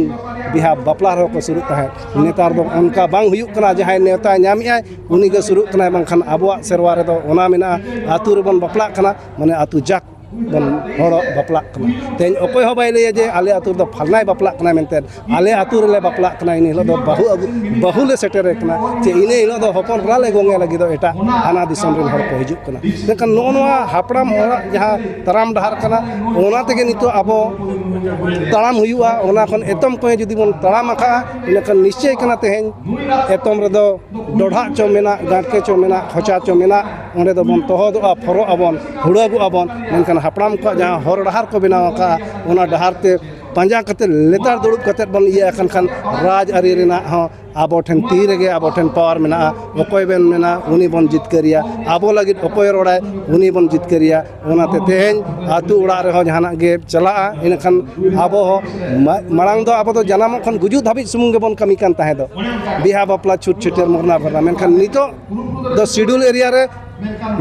ᱵᱤᱦᱟ ᱵᱟᱯᱞᱟ ᱨᱮᱦᱚᱸ ᱠᱚ ᱥᱩᱨᱩᱜ ᱛᱟᱦᱮᱸᱫ᱾ ᱱᱮᱛᱟᱨ ᱫᱚ ᱚᱱᱠᱟ ᱵᱟᱝ ᱦᱩᱭᱩᱜ ᱠᱟᱱᱟ᱾ ᱡᱟᱦᱟᱸᱭ ᱱᱮᱣᱛᱟ ᱧᱟᱢᱮᱜᱼᱟᱭ, ᱩᱱᱤ ᱜᱮ ᱥᱩᱨᱩᱜ ᱠᱟᱱᱟᱭ, ᱵᱟᱝᱠᱷᱟᱱ ᱟᱵᱚᱣᱟᱜ ᱥᱮᱨᱣᱟ ᱨᱮᱫᱚ ᱚᱱᱟ ᱢᱮᱱᱟᱜᱼᱟ, ᱟᱹᱛᱩ ᱨᱮᱵᱚᱱ ᱵᱟᱯᱞᱟᱜ ᱠᱟᱱᱟ, ᱢᱟᱱᱮ ᱟᱹᱛᱩ ᱡᱟᱠ ᱵᱚᱱ ᱦᱚᱲ ᱵᱟᱯᱞᱟᱜ ᱠᱟᱱᱟ᱾ ᱛᱮᱦᱮᱧ ᱚᱠᱚᱭ ᱦᱚᱸ ᱵᱟᱭ ᱞᱟᱹᱭᱟ ᱡᱮ ᱟᱞᱮ ᱟᱹᱛᱩ ᱨᱮᱫᱚ ᱯᱷᱟᱞᱱᱟᱭ ᱵᱟᱯᱞᱟᱜ ᱠᱟᱱᱟ ᱢᱮᱱᱛᱮ, ᱟᱞᱮ ᱟᱹᱛᱩ ᱨᱮᱞᱮ ᱵᱟᱯᱞᱟᱜ ᱠᱟᱱᱟ, ᱤᱱᱟᱹ ᱦᱤᱞᱳᱜ ᱫᱚ ᱵᱟᱹᱦᱩ ᱟᱹᱜᱩ, ᱵᱟᱹᱦᱩ ᱞᱮ ᱥᱮᱴᱮᱨᱮ ᱠᱟᱱᱟ, ᱪᱮ ᱤᱱᱟᱹ ᱦᱤᱞᱳᱜ ᱫᱚ ᱦᱚᱯᱚᱱ ᱮᱨᱟ ᱞᱮ ᱜᱚᱝᱮ ᱞᱟᱹᱜᱤᱫ ᱫᱚ ᱮᱴᱟᱜ ᱦᱟᱱᱟ ᱫᱤᱥᱚᱢ ᱨᱮᱱ ᱦᱚᱲ ᱠᱚ ᱦᱤᱡᱩᱜ ᱠᱟᱱᱟ᱾ ᱢᱮᱱᱠᱷᱟᱱ ᱱᱚᱜᱼᱚ ᱱᱚᱣᱟ ᱦᱟᱯᱲᱟᱢ ᱦᱚᱲᱟᱜ ᱡᱟᱦᱟᱸ ᱛᱟᱲᱟᱢ ᱰᱟᱦᱟᱨ ᱠᱟᱱᱟ, ᱚᱱᱟ ᱛᱮᱜᱮ ᱱᱤᱛᱚᱜ ᱟᱵᱚ ᱛᱟᱲᱟᱢ ᱦᱩᱭᱩᱜᱼᱟ᱾ ᱚᱱᱟ ᱠᱷᱚᱱ ᱮᱛᱚᱢ ᱠᱚᱸᱭᱮ ᱡᱩᱫᱤ ᱵᱚᱱ ᱛᱟᱲᱟᱢ ᱟᱠᱟᱫᱼᱟ, ᱤᱱᱟᱹᱠᱷᱟᱱ ᱱᱤᱥᱪᱚᱭ ᱠᱟᱱᱟ ᱛᱮᱦᱮᱧ ᱮᱛᱚᱢ ᱨᱮᱫᱚ ᱰᱚᱰᱷᱟᱜ ᱪᱚ ᱢᱮᱱᱟᱜ, ᱜᱟᱸᱰᱠᱮ ᱪᱚ ᱢᱮᱱᱟᱜ, ᱠᱷᱚᱪᱟ ᱪᱚ ᱢᱮᱱᱟᱜ, ᱚᱸᱰᱮ ᱫᱚᱵᱚᱱ ᱛᱚᱦᱚᱫᱚᱜᱼᱟ, ᱯᱷᱚᱨᱚᱜ ᱟᱵᱚᱱ, ᱦᱩᱲᱟᱹᱜᱚᱜ ᱟᱵᱚᱱ᱾ ᱢᱮᱱᱠᱷᱟᱱ ᱦᱟᱯᱲᱟᱢ ᱠᱚᱣᱟᱜ ᱡᱟᱦᱟᱸ ᱦᱚᱨ ᱰᱟᱦᱟᱨ ᱠᱚ ᱵᱮᱱᱟᱣ ᱟᱠᱟᱫᱼᱟ, ᱚᱱᱟ ᱰᱟᱦᱟᱨ ᱛᱮ ᱯᱟᱸᱡᱟ ᱠᱟᱛᱮ ᱞᱮᱛᱟᱲ ᱫᱩᱲᱩᱵ ᱠᱟᱛᱮ ᱵᱚᱱ ᱤᱭᱟᱹ ᱟᱠᱟᱱ ᱠᱷᱟᱱ, ᱨᱟᱡᱽ ᱟᱹᱨᱤ ᱨᱮᱱᱟᱜ ᱦᱚᱸ ᱟᱵᱚ ᱴᱷᱮᱱ ᱛᱤ ᱨᱮᱜᱮ ᱟᱵᱚ ᱴᱷᱮᱱ ᱯᱟᱣᱟᱨ ᱢᱮᱱᱟᱜᱼᱟ᱾ ᱚᱠᱚᱭ ᱵᱮᱱ ᱢᱮᱱᱟ ᱩᱱᱤ ᱵᱚᱱ ᱡᱤᱛᱠᱟᱹᱨᱤᱭᱟ, ᱟᱵᱚ ᱞᱟᱹᱜᱤᱫ ᱚᱠᱚᱭ ᱨᱚᱲᱟᱭ ᱩᱱᱤ ᱵᱚᱱ ᱡᱤᱛᱠᱟᱹᱨᱤᱭᱟ᱾ ᱚᱱᱟᱛᱮ ᱛᱮᱦᱮᱧ ᱟᱹᱛᱩ ᱚᱲᱟᱜ ᱨᱮᱦᱚᱸ ᱡᱟᱦᱟᱱᱟᱜ ᱜᱮ ᱪᱟᱞᱟᱜᱼᱟ, ᱤᱱᱟᱹᱠᱷᱟᱱ ᱟᱵᱚ ᱦᱚᱸ ᱢᱟ-, ᱢᱟᱲᱟᱝ ᱫᱚ ᱟᱵᱚ ᱫᱚ ᱡᱟᱱᱟᱢᱚᱜ ᱠᱷᱚᱱ ᱜᱩᱡᱩᱜ ᱫᱷᱟᱹᱵᱤᱡ ᱥᱩᱢᱩᱝ ᱜᱮᱵᱚᱱ ᱠᱟᱹᱢᱤ ᱠᱟᱱ ᱛᱟᱦᱮᱸ ᱫᱚ, ᱵᱤᱦᱟ ᱵᱟᱯᱞᱟ, ᱪᱷᱩᱛ ᱪᱷᱟᱹᱴᱭᱟᱹᱨ, ᱢᱚᱨᱱᱟ ᱵᱷᱟᱨᱱᱟ᱾ ᱢᱮᱱᱠᱷᱟᱱ ᱱᱤᱛᱚᱜ ᱫᱚ ᱥᱤᱰᱩᱞ ᱮᱨᱤᱭᱟ ᱨᱮ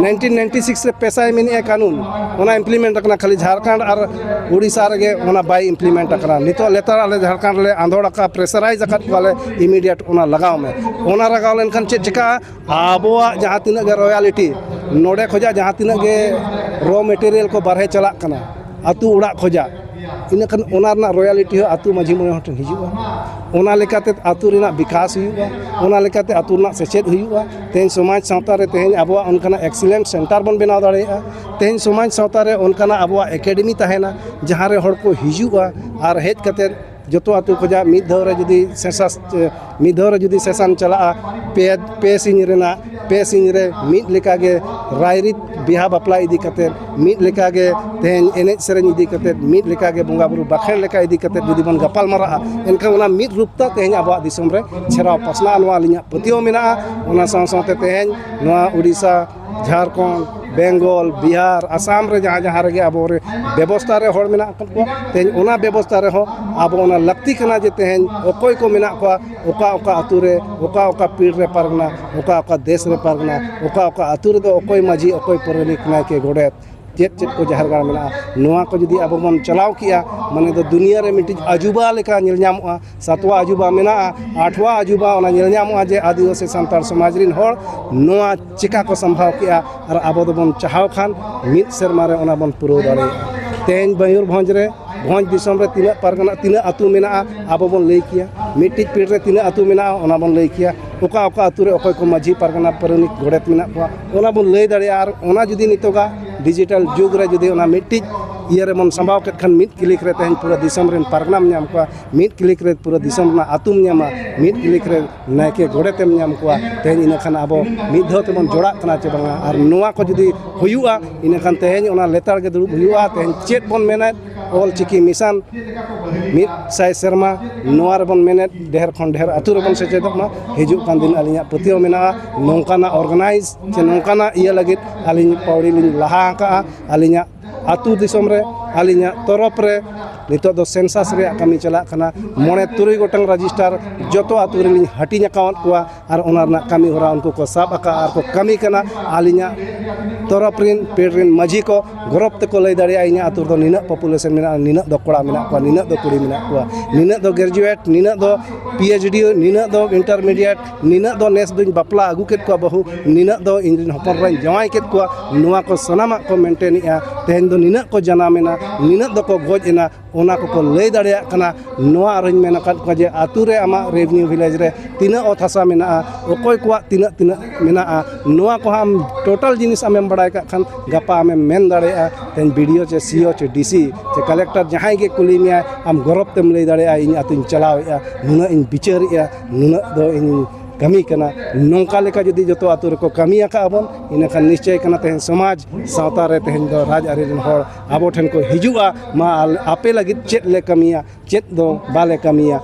ᱱᱟᱭᱤᱱᱴᱤᱱ ᱱᱟᱭᱤᱱᱴᱤ ᱥᱤᱠᱥ ᱨᱮ ᱯᱮᱥᱟᱭ ᱢᱮᱱᱮᱜᱼᱟ ᱠᱟᱹᱱᱩᱱ, ᱚᱱᱟ ᱤᱢᱯᱞᱤᱢᱮᱱᱴ ᱟᱠᱟᱱᱟ ᱠᱷᱟᱹᱞᱤ ᱡᱷᱟᱲᱠᱷᱚᱸᱰ ᱟᱨ ᱩᱲᱤᱥᱥᱟ ᱨᱮᱜᱮ, ᱚᱱᱟ ᱵᱟᱭ ᱤᱢᱯᱞᱤᱢᱮᱱᱴ ᱟᱠᱟᱱᱟ᱾ ᱱᱤᱛᱚᱜ ᱞᱮᱛᱟᱲ ᱟᱞᱮ ᱡᱷᱟᱲᱠᱷᱚᱸᱰ ᱞᱮ ᱟᱸᱫᱳᱲ ᱟᱠᱟᱫ, ᱯᱨᱮᱥᱟᱨᱟᱭᱤᱡᱽ ᱟᱠᱟᱫ ᱠᱚᱣᱟᱞᱮ, ᱤᱢᱤᱰᱤᱭᱮᱴ ᱚᱱᱟ ᱞᱟᱜᱟᱣ ᱢᱮ᱾ ᱚᱱᱟ ᱞᱟᱜᱟᱣ ᱞᱮᱱᱠᱷᱟᱱ ᱪᱮᱫ ᱪᱤᱠᱟᱹᱜᱼᱟ? ᱟᱵᱚᱣᱟᱜ ᱡᱟᱦᱟᱸ ᱛᱤᱱᱟᱹᱜ ᱜᱮ ᱨᱚᱭᱟᱞᱤᱴᱤ, ᱱᱚᱰᱮ ᱠᱷᱚᱡᱟᱜ ᱡᱟᱦᱟᱸ ᱛᱤᱱᱟᱹᱜ ᱜᱮ ᱨᱚ ᱢᱮᱴᱮᱨᱤᱭᱟᱞ ᱠᱚ ᱵᱟᱨᱦᱮ ᱪᱟᱞᱟᱜ ᱠᱟᱱᱟ ᱟᱹᱛᱩ ᱚᱲᱟᱜ ᱠᱷᱚᱡᱟᱜ, ᱤᱱᱟᱹᱠᱷᱟᱱ ᱚᱱᱟ ᱨᱮᱱᱟᱜ ᱨᱚᱭᱟᱞᱤᱴᱤ ᱦᱚᱸ ᱟᱹᱛᱩ ᱢᱟᱹᱡᱷᱤ ᱢᱚᱬᱮ ᱦᱚᱲ ᱴᱷᱮᱱ ᱦᱤᱡᱩᱜᱼᱟ᱾ ᱚᱱᱟ ᱞᱮᱠᱟᱛᱮ ᱟᱹᱛᱩ ᱨᱮᱱᱟᱜ ᱵᱤᱠᱟᱥ ᱦᱩᱭᱩᱜᱼᱟ, ᱚᱱᱟ ᱞᱮᱠᱟᱛᱮ ᱟᱹᱛᱩ ᱨᱮᱱᱟᱜ ᱥᱮᱪᱮᱫ ᱦᱩᱭᱩᱜᱼᱟ᱾ ᱛᱮᱦᱮᱧ ᱥᱚᱢᱟᱡᱽ ᱥᱟᱶᱛᱟ ᱨᱮ ᱛᱮᱦᱮᱧ ᱟᱵᱚᱣᱟᱜ ᱚᱱᱠᱟᱱᱟᱜ ᱮᱠᱥᱤᱞᱮᱱᱴ ᱥᱮᱱᱴᱟᱨ ᱵᱚᱱ ᱵᱮᱱᱟᱣ ᱫᱟᱲᱮᱭᱟᱜᱼᱟ᱾ ᱛᱮᱦᱮᱧ ᱥᱚᱢᱟᱡᱽ ᱥᱟᱶᱛᱟ ᱨᱮ ᱚᱱᱠᱟᱱᱟᱜ ᱟᱵᱚᱣᱟᱜ ᱮᱠᱟᱰᱮᱢᱤ ᱛᱟᱦᱮᱱᱟ, ᱡᱟᱦᱟᱸ ᱨᱮ ᱦᱚᱲ ᱠᱚ ᱦᱤᱡᱩᱜᱼᱟ ᱟᱨ ᱦᱮᱡ ᱠᱟᱛᱮᱫ ᱡᱚᱛᱚ ᱟᱹᱛᱩ ᱠᱷᱚᱱᱟᱜ ᱢᱤᱫ ᱫᱷᱟᱣ ᱨᱮ ᱡᱩᱫᱤ ᱥᱮᱱᱥᱟᱥ, ᱢᱤᱫ ᱫᱷᱟᱣ ᱨᱮ ᱡᱩᱫᱤ ᱥᱮᱥᱚᱱ ᱪᱟᱞᱟᱜᱼᱟ, ᱯᱮ, ᱯᱮ ᱥᱤᱧ ᱨᱮᱱᱟᱜ, ᱯᱮ ᱥᱤᱧ ᱨᱮ ᱢᱤᱫ ᱞᱮᱠᱟᱜᱮ ᱨᱟᱭᱨᱤᱛ ᱵᱤᱦᱟ ᱵᱟᱯᱞᱟ ᱤᱫᱤ ᱠᱟᱛᱮᱫ, ᱢᱤᱫ ᱞᱮᱠᱟᱜᱮ ᱛᱮᱦᱮᱧ ᱮᱱᱮᱡ ᱥᱮᱨᱮᱧ ᱤᱫᱤ ᱠᱟᱛᱮᱫ, ᱢᱤᱫ ᱞᱮᱠᱟᱜᱮ ᱵᱚᱸᱜᱟ ᱵᱩᱨᱩ ᱵᱟᱠᱷᱮᱲ ᱞᱮᱠᱟ ᱤᱫᱤ ᱠᱟᱛᱮᱫ ᱡᱩᱫᱤ ᱵᱚᱱ ᱜᱟᱯᱟᱞ ᱢᱟᱨᱟᱜᱼᱟ, ᱮᱱᱠᱷᱟᱱ ᱚᱱᱟ ᱢᱤᱫ ᱨᱩᱯ ᱛᱮ ᱛᱮᱦᱮᱧ ᱟᱵᱚᱣᱟᱜ ᱫᱤᱥᱚᱢ ᱨᱮ ᱪᱷᱮᱨᱟᱣ ᱯᱟᱥᱱᱟᱜᱼᱟ, ᱱᱚᱣᱟ ᱟᱹᱞᱤᱧᱟᱜ ᱯᱟᱹᱛᱭᱟᱹᱣ ᱢᱮᱱᱟᱜᱼᱟ᱾ ᱚᱱᱟ ᱥᱟᱶ ᱥᱟᱶᱛᱮ ᱛᱮᱦᱮᱧ ᱱᱚᱣᱟ ᱩᱰᱤᱥᱟ, ᱡᱷᱟᱲᱠᱷᱚᱸᱰ, ᱵᱮᱝᱜᱚᱞ, ᱵᱤᱦᱟᱨ, ᱟᱥᱟᱢ ᱨᱮ ᱡᱟᱦᱟᱸ ᱡᱟᱦᱟᱸ ᱨᱮᱜᱮ ᱟᱵᱚ ᱨᱮ ᱵᱮᱵᱚᱥᱛᱷᱟ ᱨᱮ ᱦᱚᱲ ᱢᱮᱱᱟᱜ ᱟᱠᱟᱫ ᱠᱚᱣᱟ, ᱛᱮᱦᱮᱧ ᱚᱱᱟ ᱵᱮᱵᱚᱥᱛᱷᱟ ᱨᱮᱦᱚᱸ ᱟᱵᱚ ᱚᱱᱟ ᱞᱟᱹᱠᱛᱤ ᱠᱟᱱᱟ ᱡᱮ ᱛᱮᱦᱮᱧ ᱚᱠᱚᱭ ᱠᱚ ᱢᱮᱱᱟᱜ ᱠᱚᱣᱟ, ᱚᱠᱟ ᱚᱠᱟ ᱟᱹᱛᱩ ᱨᱮ, ᱚᱠᱟ ᱚᱠᱟ ᱯᱤᱲ ᱨᱮ ᱯᱟᱨᱜᱟᱱᱟ, ᱚᱠᱟ ᱚᱠᱟ ᱫᱮᱥ ᱨᱮ ᱯᱟᱨᱜᱟᱱᱟ, ᱚᱠᱟ ᱚᱠᱟ ᱟᱹᱛᱩ ᱨᱮᱫᱚ ᱚᱠᱚᱭ ᱢᱟᱹᱡᱷᱤ, ᱚᱠᱚᱭ ᱯᱟᱨᱟᱱᱤᱠ, ᱱᱟᱭᱠᱮ, ᱜᱚᱰᱮᱛ, ᱪᱮᱫ ᱪᱮᱫ ᱠᱚ ᱡᱟᱦᱮᱨ ᱜᱟᱲ ᱢᱮᱱᱟᱜᱼᱟ, ᱱᱚᱣᱟ ᱠᱚ ᱡᱩᱫᱤ ᱟᱵᱚ ᱵᱚᱱ ᱪᱟᱞᱟᱣ ᱠᱮᱜᱼᱟ, ᱢᱟᱱᱮ ᱫᱚ ᱫᱩᱱᱤᱭᱟᱹ ᱨᱮ ᱢᱤᱫᱴᱤᱡ ᱟᱡᱩᱵᱟ ᱞᱮᱠᱟ ᱧᱮᱞ ᱧᱟᱢᱚᱜᱼᱟ᱾ ᱥᱟᱛᱣᱟ ᱟᱡᱩᱵᱟ ᱢᱮᱱᱟᱜᱼᱟ, ᱟᱴᱷᱣᱟ ᱟᱡᱩᱵᱟ ᱚᱱᱟ ᱧᱮᱞ ᱧᱟᱢᱚᱜᱼᱟ ᱡᱮ ᱟᱹᱫᱤᱵᱟᱹᱥᱤ ᱥᱟᱱᱛᱟᱲ ᱥᱚᱢᱟᱡᱽ ᱨᱤᱱ ᱦᱚᱲ ᱱᱚᱣᱟ ᱪᱮᱠᱟ ᱠᱚ ᱥᱟᱢᱵᱷᱟᱣ ᱠᱮᱜᱼᱟ, ᱟᱨ ᱟᱵᱚ ᱫᱚᱵᱚᱱ ᱪᱟᱦᱟᱣ ᱠᱷᱟᱱ ᱢᱤᱫ ᱥᱮᱨᱢᱟ ᱨᱮ ᱚᱱᱟ ᱵᱚᱱ ᱯᱩᱨᱟᱹᱣ ᱫᱟᱲᱮᱭᱟᱜᱼᱟ᱾ ᱛᱮᱦᱮᱧ ᱢᱚᱭᱩᱨᱵᱷᱚᱸᱡᱽ ᱨᱮ, ᱵᱷᱚᱸᱡᱽ ᱫᱤᱥᱚᱢ ᱨᱮ ᱛᱤᱱᱟᱹᱜ ᱯᱟᱨᱜᱟᱱᱟ, ᱛᱤᱱᱟᱹᱜ ᱟᱹᱛᱩ ᱢᱮᱱᱟᱜᱼᱟ, ᱟᱵᱚ ᱵᱚᱱ ᱞᱟᱹᱭ ᱠᱮᱭᱟ᱾ ᱢᱤᱫᱴᱤᱡ ᱯᱤᱲ ᱨᱮ ᱛᱤᱱᱟᱹᱜ ᱟᱹᱛᱩ ᱢᱮᱱᱟᱜᱼᱟ, ᱚᱱᱟ ᱵᱚᱱ ᱞᱟᱹᱭ ᱠᱮᱭᱟ᱾ ᱚᱠᱟ ᱚᱠᱟ ᱟᱹᱛᱩ ᱨᱮ ᱚᱠᱚᱭ ᱠᱚ ᱢᱟᱹᱡᱷᱤ, ᱯᱟᱨᱜᱟᱱᱟ, ᱯᱟᱨᱟᱱᱤᱠ, ᱜᱚᱰᱮᱛ ᱢᱮᱱᱟᱜ ᱠᱚᱣᱟ, ᱚᱱᱟ ᱵᱚᱱ ᱞᱟᱹᱭ ᱫᱟᱲᱮᱭᱟᱜᱼᱟ᱾ ᱟᱨ ᱚᱱᱟ ᱡᱩᱫᱤ ᱱᱤᱛᱚᱜᱟᱜ ᱰᱤᱡᱤᱴᱟᱞ ᱡᱩᱜᱽ ᱨᱮ ᱡᱩᱫᱤ ᱚᱱᱟ ᱢᱤᱫᱴᱤᱡ ᱤᱭᱟᱹ ᱨᱮᱵᱚᱱ ᱥᱟᱢᱵᱟᱣ ᱠᱮᱫ ᱠᱷᱟᱱ, ᱢᱤᱫ ᱠᱞᱤᱠ ᱨᱮ ᱛᱮᱦᱮᱧ ᱯᱩᱨᱟᱹ ᱫᱤᱥᱚᱢ ᱨᱮᱱ ᱯᱟᱨᱜᱟᱱᱟᱢ ᱧᱟᱢ ᱠᱚᱣᱟ, ᱢᱤᱫ ᱠᱞᱤᱠ ᱨᱮ ᱯᱩᱨᱟᱹ ᱫᱤᱥᱚᱢ ᱨᱮᱱᱟᱜ ᱟᱹᱛᱩᱢ ᱧᱟᱢᱟ, ᱢᱤᱫ ᱠᱞᱤᱠ ᱨᱮ ᱱᱟᱭᱠᱮ ᱜᱚᱰᱮᱛᱮᱢ ᱧᱟᱢ ᱠᱚᱣᱟ᱾ ᱛᱮᱦᱮᱧ ᱤᱱᱟᱹ ᱠᱷᱟᱱ ᱟᱵᱚ ᱢᱤᱫ ᱫᱷᱟᱣ ᱛᱮᱵᱚᱱ ᱡᱚᱲᱟᱜ ᱠᱟᱱᱟ ᱪᱮ ᱵᱟᱝᱟ? ᱟᱨ ᱱᱚᱣᱟ ᱠᱚ ᱡᱩᱫᱤ ᱦᱩᱭᱩᱜᱼᱟ, ᱤᱱᱟᱹ ᱠᱷᱟᱱ ᱛᱮᱦᱮᱧ ᱚᱱᱟ ᱞᱮᱛᱟᱲ ᱜᱮ ᱫᱩᱲᱩᱵ ᱦᱩᱭᱩᱜᱼᱟ᱾ ᱛᱮᱦᱮᱧ ᱪᱮᱫ ᱵᱚᱱ ᱢᱮᱱᱮᱫ, ᱚᱞ ᱪᱤᱠᱤ ᱢᱤᱥᱚᱱ ᱢᱤᱫ ᱥᱟᱭ ᱥᱮᱨᱢᱟ, ᱱᱚᱣᱟ ᱨᱮᱵᱚᱱ ᱢᱮᱱᱮᱫ, ᱰᱷᱮᱨ ᱠᱷᱚᱱ ᱰᱷᱮᱨ ᱟᱹᱛᱩ ᱨᱮᱵᱚᱱ ᱥᱮᱪᱮᱫᱚᱜ ᱢᱟ᱾ ᱦᱤᱡᱩᱜ ᱠᱟᱱ ᱫᱤᱱ ᱟᱹᱞᱤᱧᱟᱜ ᱯᱟᱹᱛᱭᱟᱹᱣ ᱢᱮᱱᱟᱜᱼᱟ, ᱱᱚᱝᱠᱟᱱᱟᱜ ᱚᱨᱜᱟᱱᱟᱭᱤᱡᱽ ᱪᱮ ᱱᱚᱝᱠᱟᱱᱟᱜ ᱤᱭᱟᱹ ᱞᱟᱹᱜᱤᱫ ᱟᱹᱞᱤᱧ ᱯᱟᱹᱣᱲᱤ ᱞᱤᱧ ᱞᱟᱦᱟ ᱟᱠᱟᱜᱼᱟ᱾ ᱟᱹᱞᱤᱧᱟᱜ ᱟᱹᱛᱩ ᱫᱤᱥᱚᱢ ᱨᱮ, ᱟᱹᱞᱤᱧᱟᱜ ᱛᱚᱨᱚᱯ ᱨᱮ ᱱᱤᱛᱚᱜ ᱫᱚ ᱥᱮᱱᱥᱟᱥ ᱨᱮᱭᱟᱜ ᱠᱟᱹᱢᱤ ᱪᱟᱞᱟᱜ ᱠᱟᱱᱟ᱾ ᱢᱚᱬᱮ ᱛᱩᱨᱩᱭ ᱜᱚᱴᱟᱝ ᱨᱮᱡᱤᱥᱴᱟᱨ ᱡᱚᱛᱚ ᱟᱹᱛᱩ ᱨᱮᱞᱤᱧ ᱦᱟᱹᱴᱤᱧ ᱟᱠᱟᱣᱟᱫ ᱠᱚᱣᱟ᱾ ᱟᱨ ᱚᱱᱟ ᱨᱮᱱᱟᱜ ᱠᱟᱹᱢᱤ ᱦᱚᱨᱟ ᱩᱱᱠᱩ ᱠᱚ ᱥᱟᱵ ᱟᱠᱟᱫᱼᱟ ᱟᱨ ᱠᱚ ᱠᱟᱹᱢᱤ ᱠᱟᱱᱟ᱾ ᱟᱹᱞᱤᱧᱟᱜ ᱛᱚᱨᱚᱯ ᱨᱤᱱ, ᱯᱮᱲ ᱨᱤᱱ ᱢᱟᱹᱡᱷᱤ ᱠᱚ ᱜᱚᱨᱚᱵᱽ ᱛᱮᱠᱚ ᱞᱟᱹᱭ ᱫᱟᱲᱮᱭᱟᱜᱼᱟ, ᱤᱧᱟᱹᱜ ᱟᱹᱛᱩ ᱨᱮᱫᱚ ᱱᱤᱱᱟᱹᱜ ᱯᱚᱯᱩᱞᱮᱥᱚᱱ ᱢᱮᱱᱟᱜᱼᱟ, ᱱᱤᱱᱟᱹᱜ ᱫᱚ ᱠᱚᱲᱟ ᱢᱮᱱᱟᱜ ᱠᱚᱣᱟ, ᱱᱤᱱᱟᱹᱜ ᱫᱚ ᱠᱩᱲᱤ ᱢᱮᱱᱟᱜ ᱠᱚᱣᱟ, ᱱᱤᱱᱟᱹᱜ ᱫᱚ ᱜᱨᱮᱡᱩᱭᱮᱴ, ᱱᱤᱱᱟᱹᱜ ᱫᱚ ᱯᱤ ᱮᱭᱤᱪ ᱰᱤ, ᱱᱤᱱᱟᱹᱜ ᱫᱚ ᱤᱱᱴᱟᱨᱢᱤᱰᱤᱭᱮᱴ, ᱱᱤᱱᱟᱹᱜ ᱫᱚ ᱱᱮᱥ ᱫᱚᱧ ᱵᱟᱯᱞᱟ ᱟᱹᱜᱩ ᱠᱮᱫ ᱠᱚᱣᱟ ᱵᱟᱹᱦᱩ, ᱱᱤᱱᱟᱹᱜ ᱫᱚ ᱤᱧ ᱨᱤᱱ ᱦᱚᱯᱚᱱ ᱮᱨᱟᱧ ᱡᱟᱶᱟᱭ ᱠᱮᱫ ᱠᱚᱣᱟ᱾ ᱱᱚᱣᱟ ᱠᱚ ᱥᱟᱱᱟᱢᱟᱜ ᱠᱚ ᱢᱮᱱᱴᱮᱱᱮᱜᱼᱟ᱾ ᱛᱮᱦᱮᱧ ᱫᱚ ᱱᱤᱱᱟᱹᱜ ᱠᱚ ᱡᱟᱱᱟᱢ ᱮᱱᱟ, ᱱᱤᱱᱟᱹᱜ ᱫᱚᱠᱚ ᱜᱚᱡ ᱮᱱᱟ, ᱚᱱᱟ ᱠᱚᱠᱚ ᱞᱟᱹᱭ ᱫᱟᱲᱮᱭᱟᱜ ᱠᱟᱱᱟ᱾ ᱱᱚᱣᱟ ᱟᱨᱦᱚᱸᱧ ᱢᱮᱱ ᱟᱠᱟᱫ ᱠᱚᱣᱟ ᱡᱮ ᱟᱹᱛᱩ ᱨᱮ ᱟᱢᱟᱜ ᱨᱮᱵᱷᱤᱱᱤᱭᱩ ᱵᱷᱤᱞᱮᱡᱽ ᱨᱮ ᱛᱤᱱᱟᱹᱜ ᱚᱛ ᱦᱟᱥᱟ ᱢᱮᱱᱟᱜᱼᱟ, ᱚᱠᱚᱭ ᱠᱚᱣᱟᱜ ᱛᱤᱱᱟᱹᱜ ᱛᱤᱱᱟᱹᱜ ᱢᱮᱱᱟᱜᱼᱟ, ᱱᱚᱣᱟ ᱠᱚᱦᱚᱸ ᱟᱢ ᱴᱳᱴᱟᱞ ᱡᱤᱱᱤᱥ ᱟᱢᱮᱢ ᱵᱟᱲᱟᱭ ᱠᱟᱜ ᱠᱷᱟᱱ ᱜᱟᱯᱟ ᱟᱢᱮᱢ ᱢᱮᱱ ᱫᱟᱲᱮᱭᱟᱜᱼᱟ᱾ ᱛᱮᱦᱮᱧ ᱵᱤ ᱰᱤ ᱳ ᱪᱮ ᱥᱤ ᱤ ᱳ ᱪᱮ ᱰᱤ ᱥᱤ ᱪᱮ ᱠᱟᱞᱮᱠᱴᱚᱨ ᱡᱟᱦᱟᱸᱭ ᱜᱮ ᱠᱩᱞᱤ ᱢᱮᱭᱟᱭ, ᱟᱢ ᱜᱚᱨᱚᱵᱽ ᱛᱮᱢ ᱞᱟᱹᱭ ᱫᱟᱲᱮᱭᱟᱜᱼᱟ, ᱤᱧ ᱟᱹᱛᱩᱧ ᱪᱟᱞᱟᱣᱮᱫᱼᱟ, ᱱᱩᱱᱟᱹᱜ ᱤᱧ ᱵᱤᱪᱟᱹᱨᱮᱫᱼᱟ, ᱱᱩᱱᱟᱹᱜ ᱫᱚ ᱤᱧ ᱠᱟᱹᱢᱤ ᱠᱟᱱᱟ᱾ ᱱᱚᱝᱠᱟ ᱞᱮᱠᱟ ᱡᱩᱫᱤ ᱡᱚᱛᱚ ᱟᱹᱛᱩ ᱨᱮᱠᱚ ᱠᱟᱹᱢᱤ ᱟᱠᱟᱫᱼᱟ ᱵᱚᱱ, ᱤᱱᱟᱹᱠᱷᱟᱱ ᱱᱤᱥᱪᱚᱭ ᱠᱟᱱᱟ ᱛᱮᱦᱮᱧ ᱥᱚᱢᱟᱡᱽ ᱥᱟᱶᱛᱟ ᱨᱮ ᱛᱮᱦᱮᱧ ᱫᱚ ᱨᱟᱡᱽ ᱟᱹᱨᱤ ᱨᱮᱱ ᱦᱚᱲ ᱟᱵᱚ ᱴᱷᱮᱱ ᱠᱚ ᱦᱤᱡᱩᱜᱼᱟ, ᱢᱟ ᱟᱞ-, ᱟᱯᱮ ᱞᱟᱹᱜᱤᱫ ᱪᱮᱫ ᱞᱮ ᱠᱟᱹᱢᱤᱭᱟ, ᱪᱮᱫ ᱫᱚ ᱵᱟᱞᱮ ᱠᱟᱹᱢᱤᱭᱟ᱾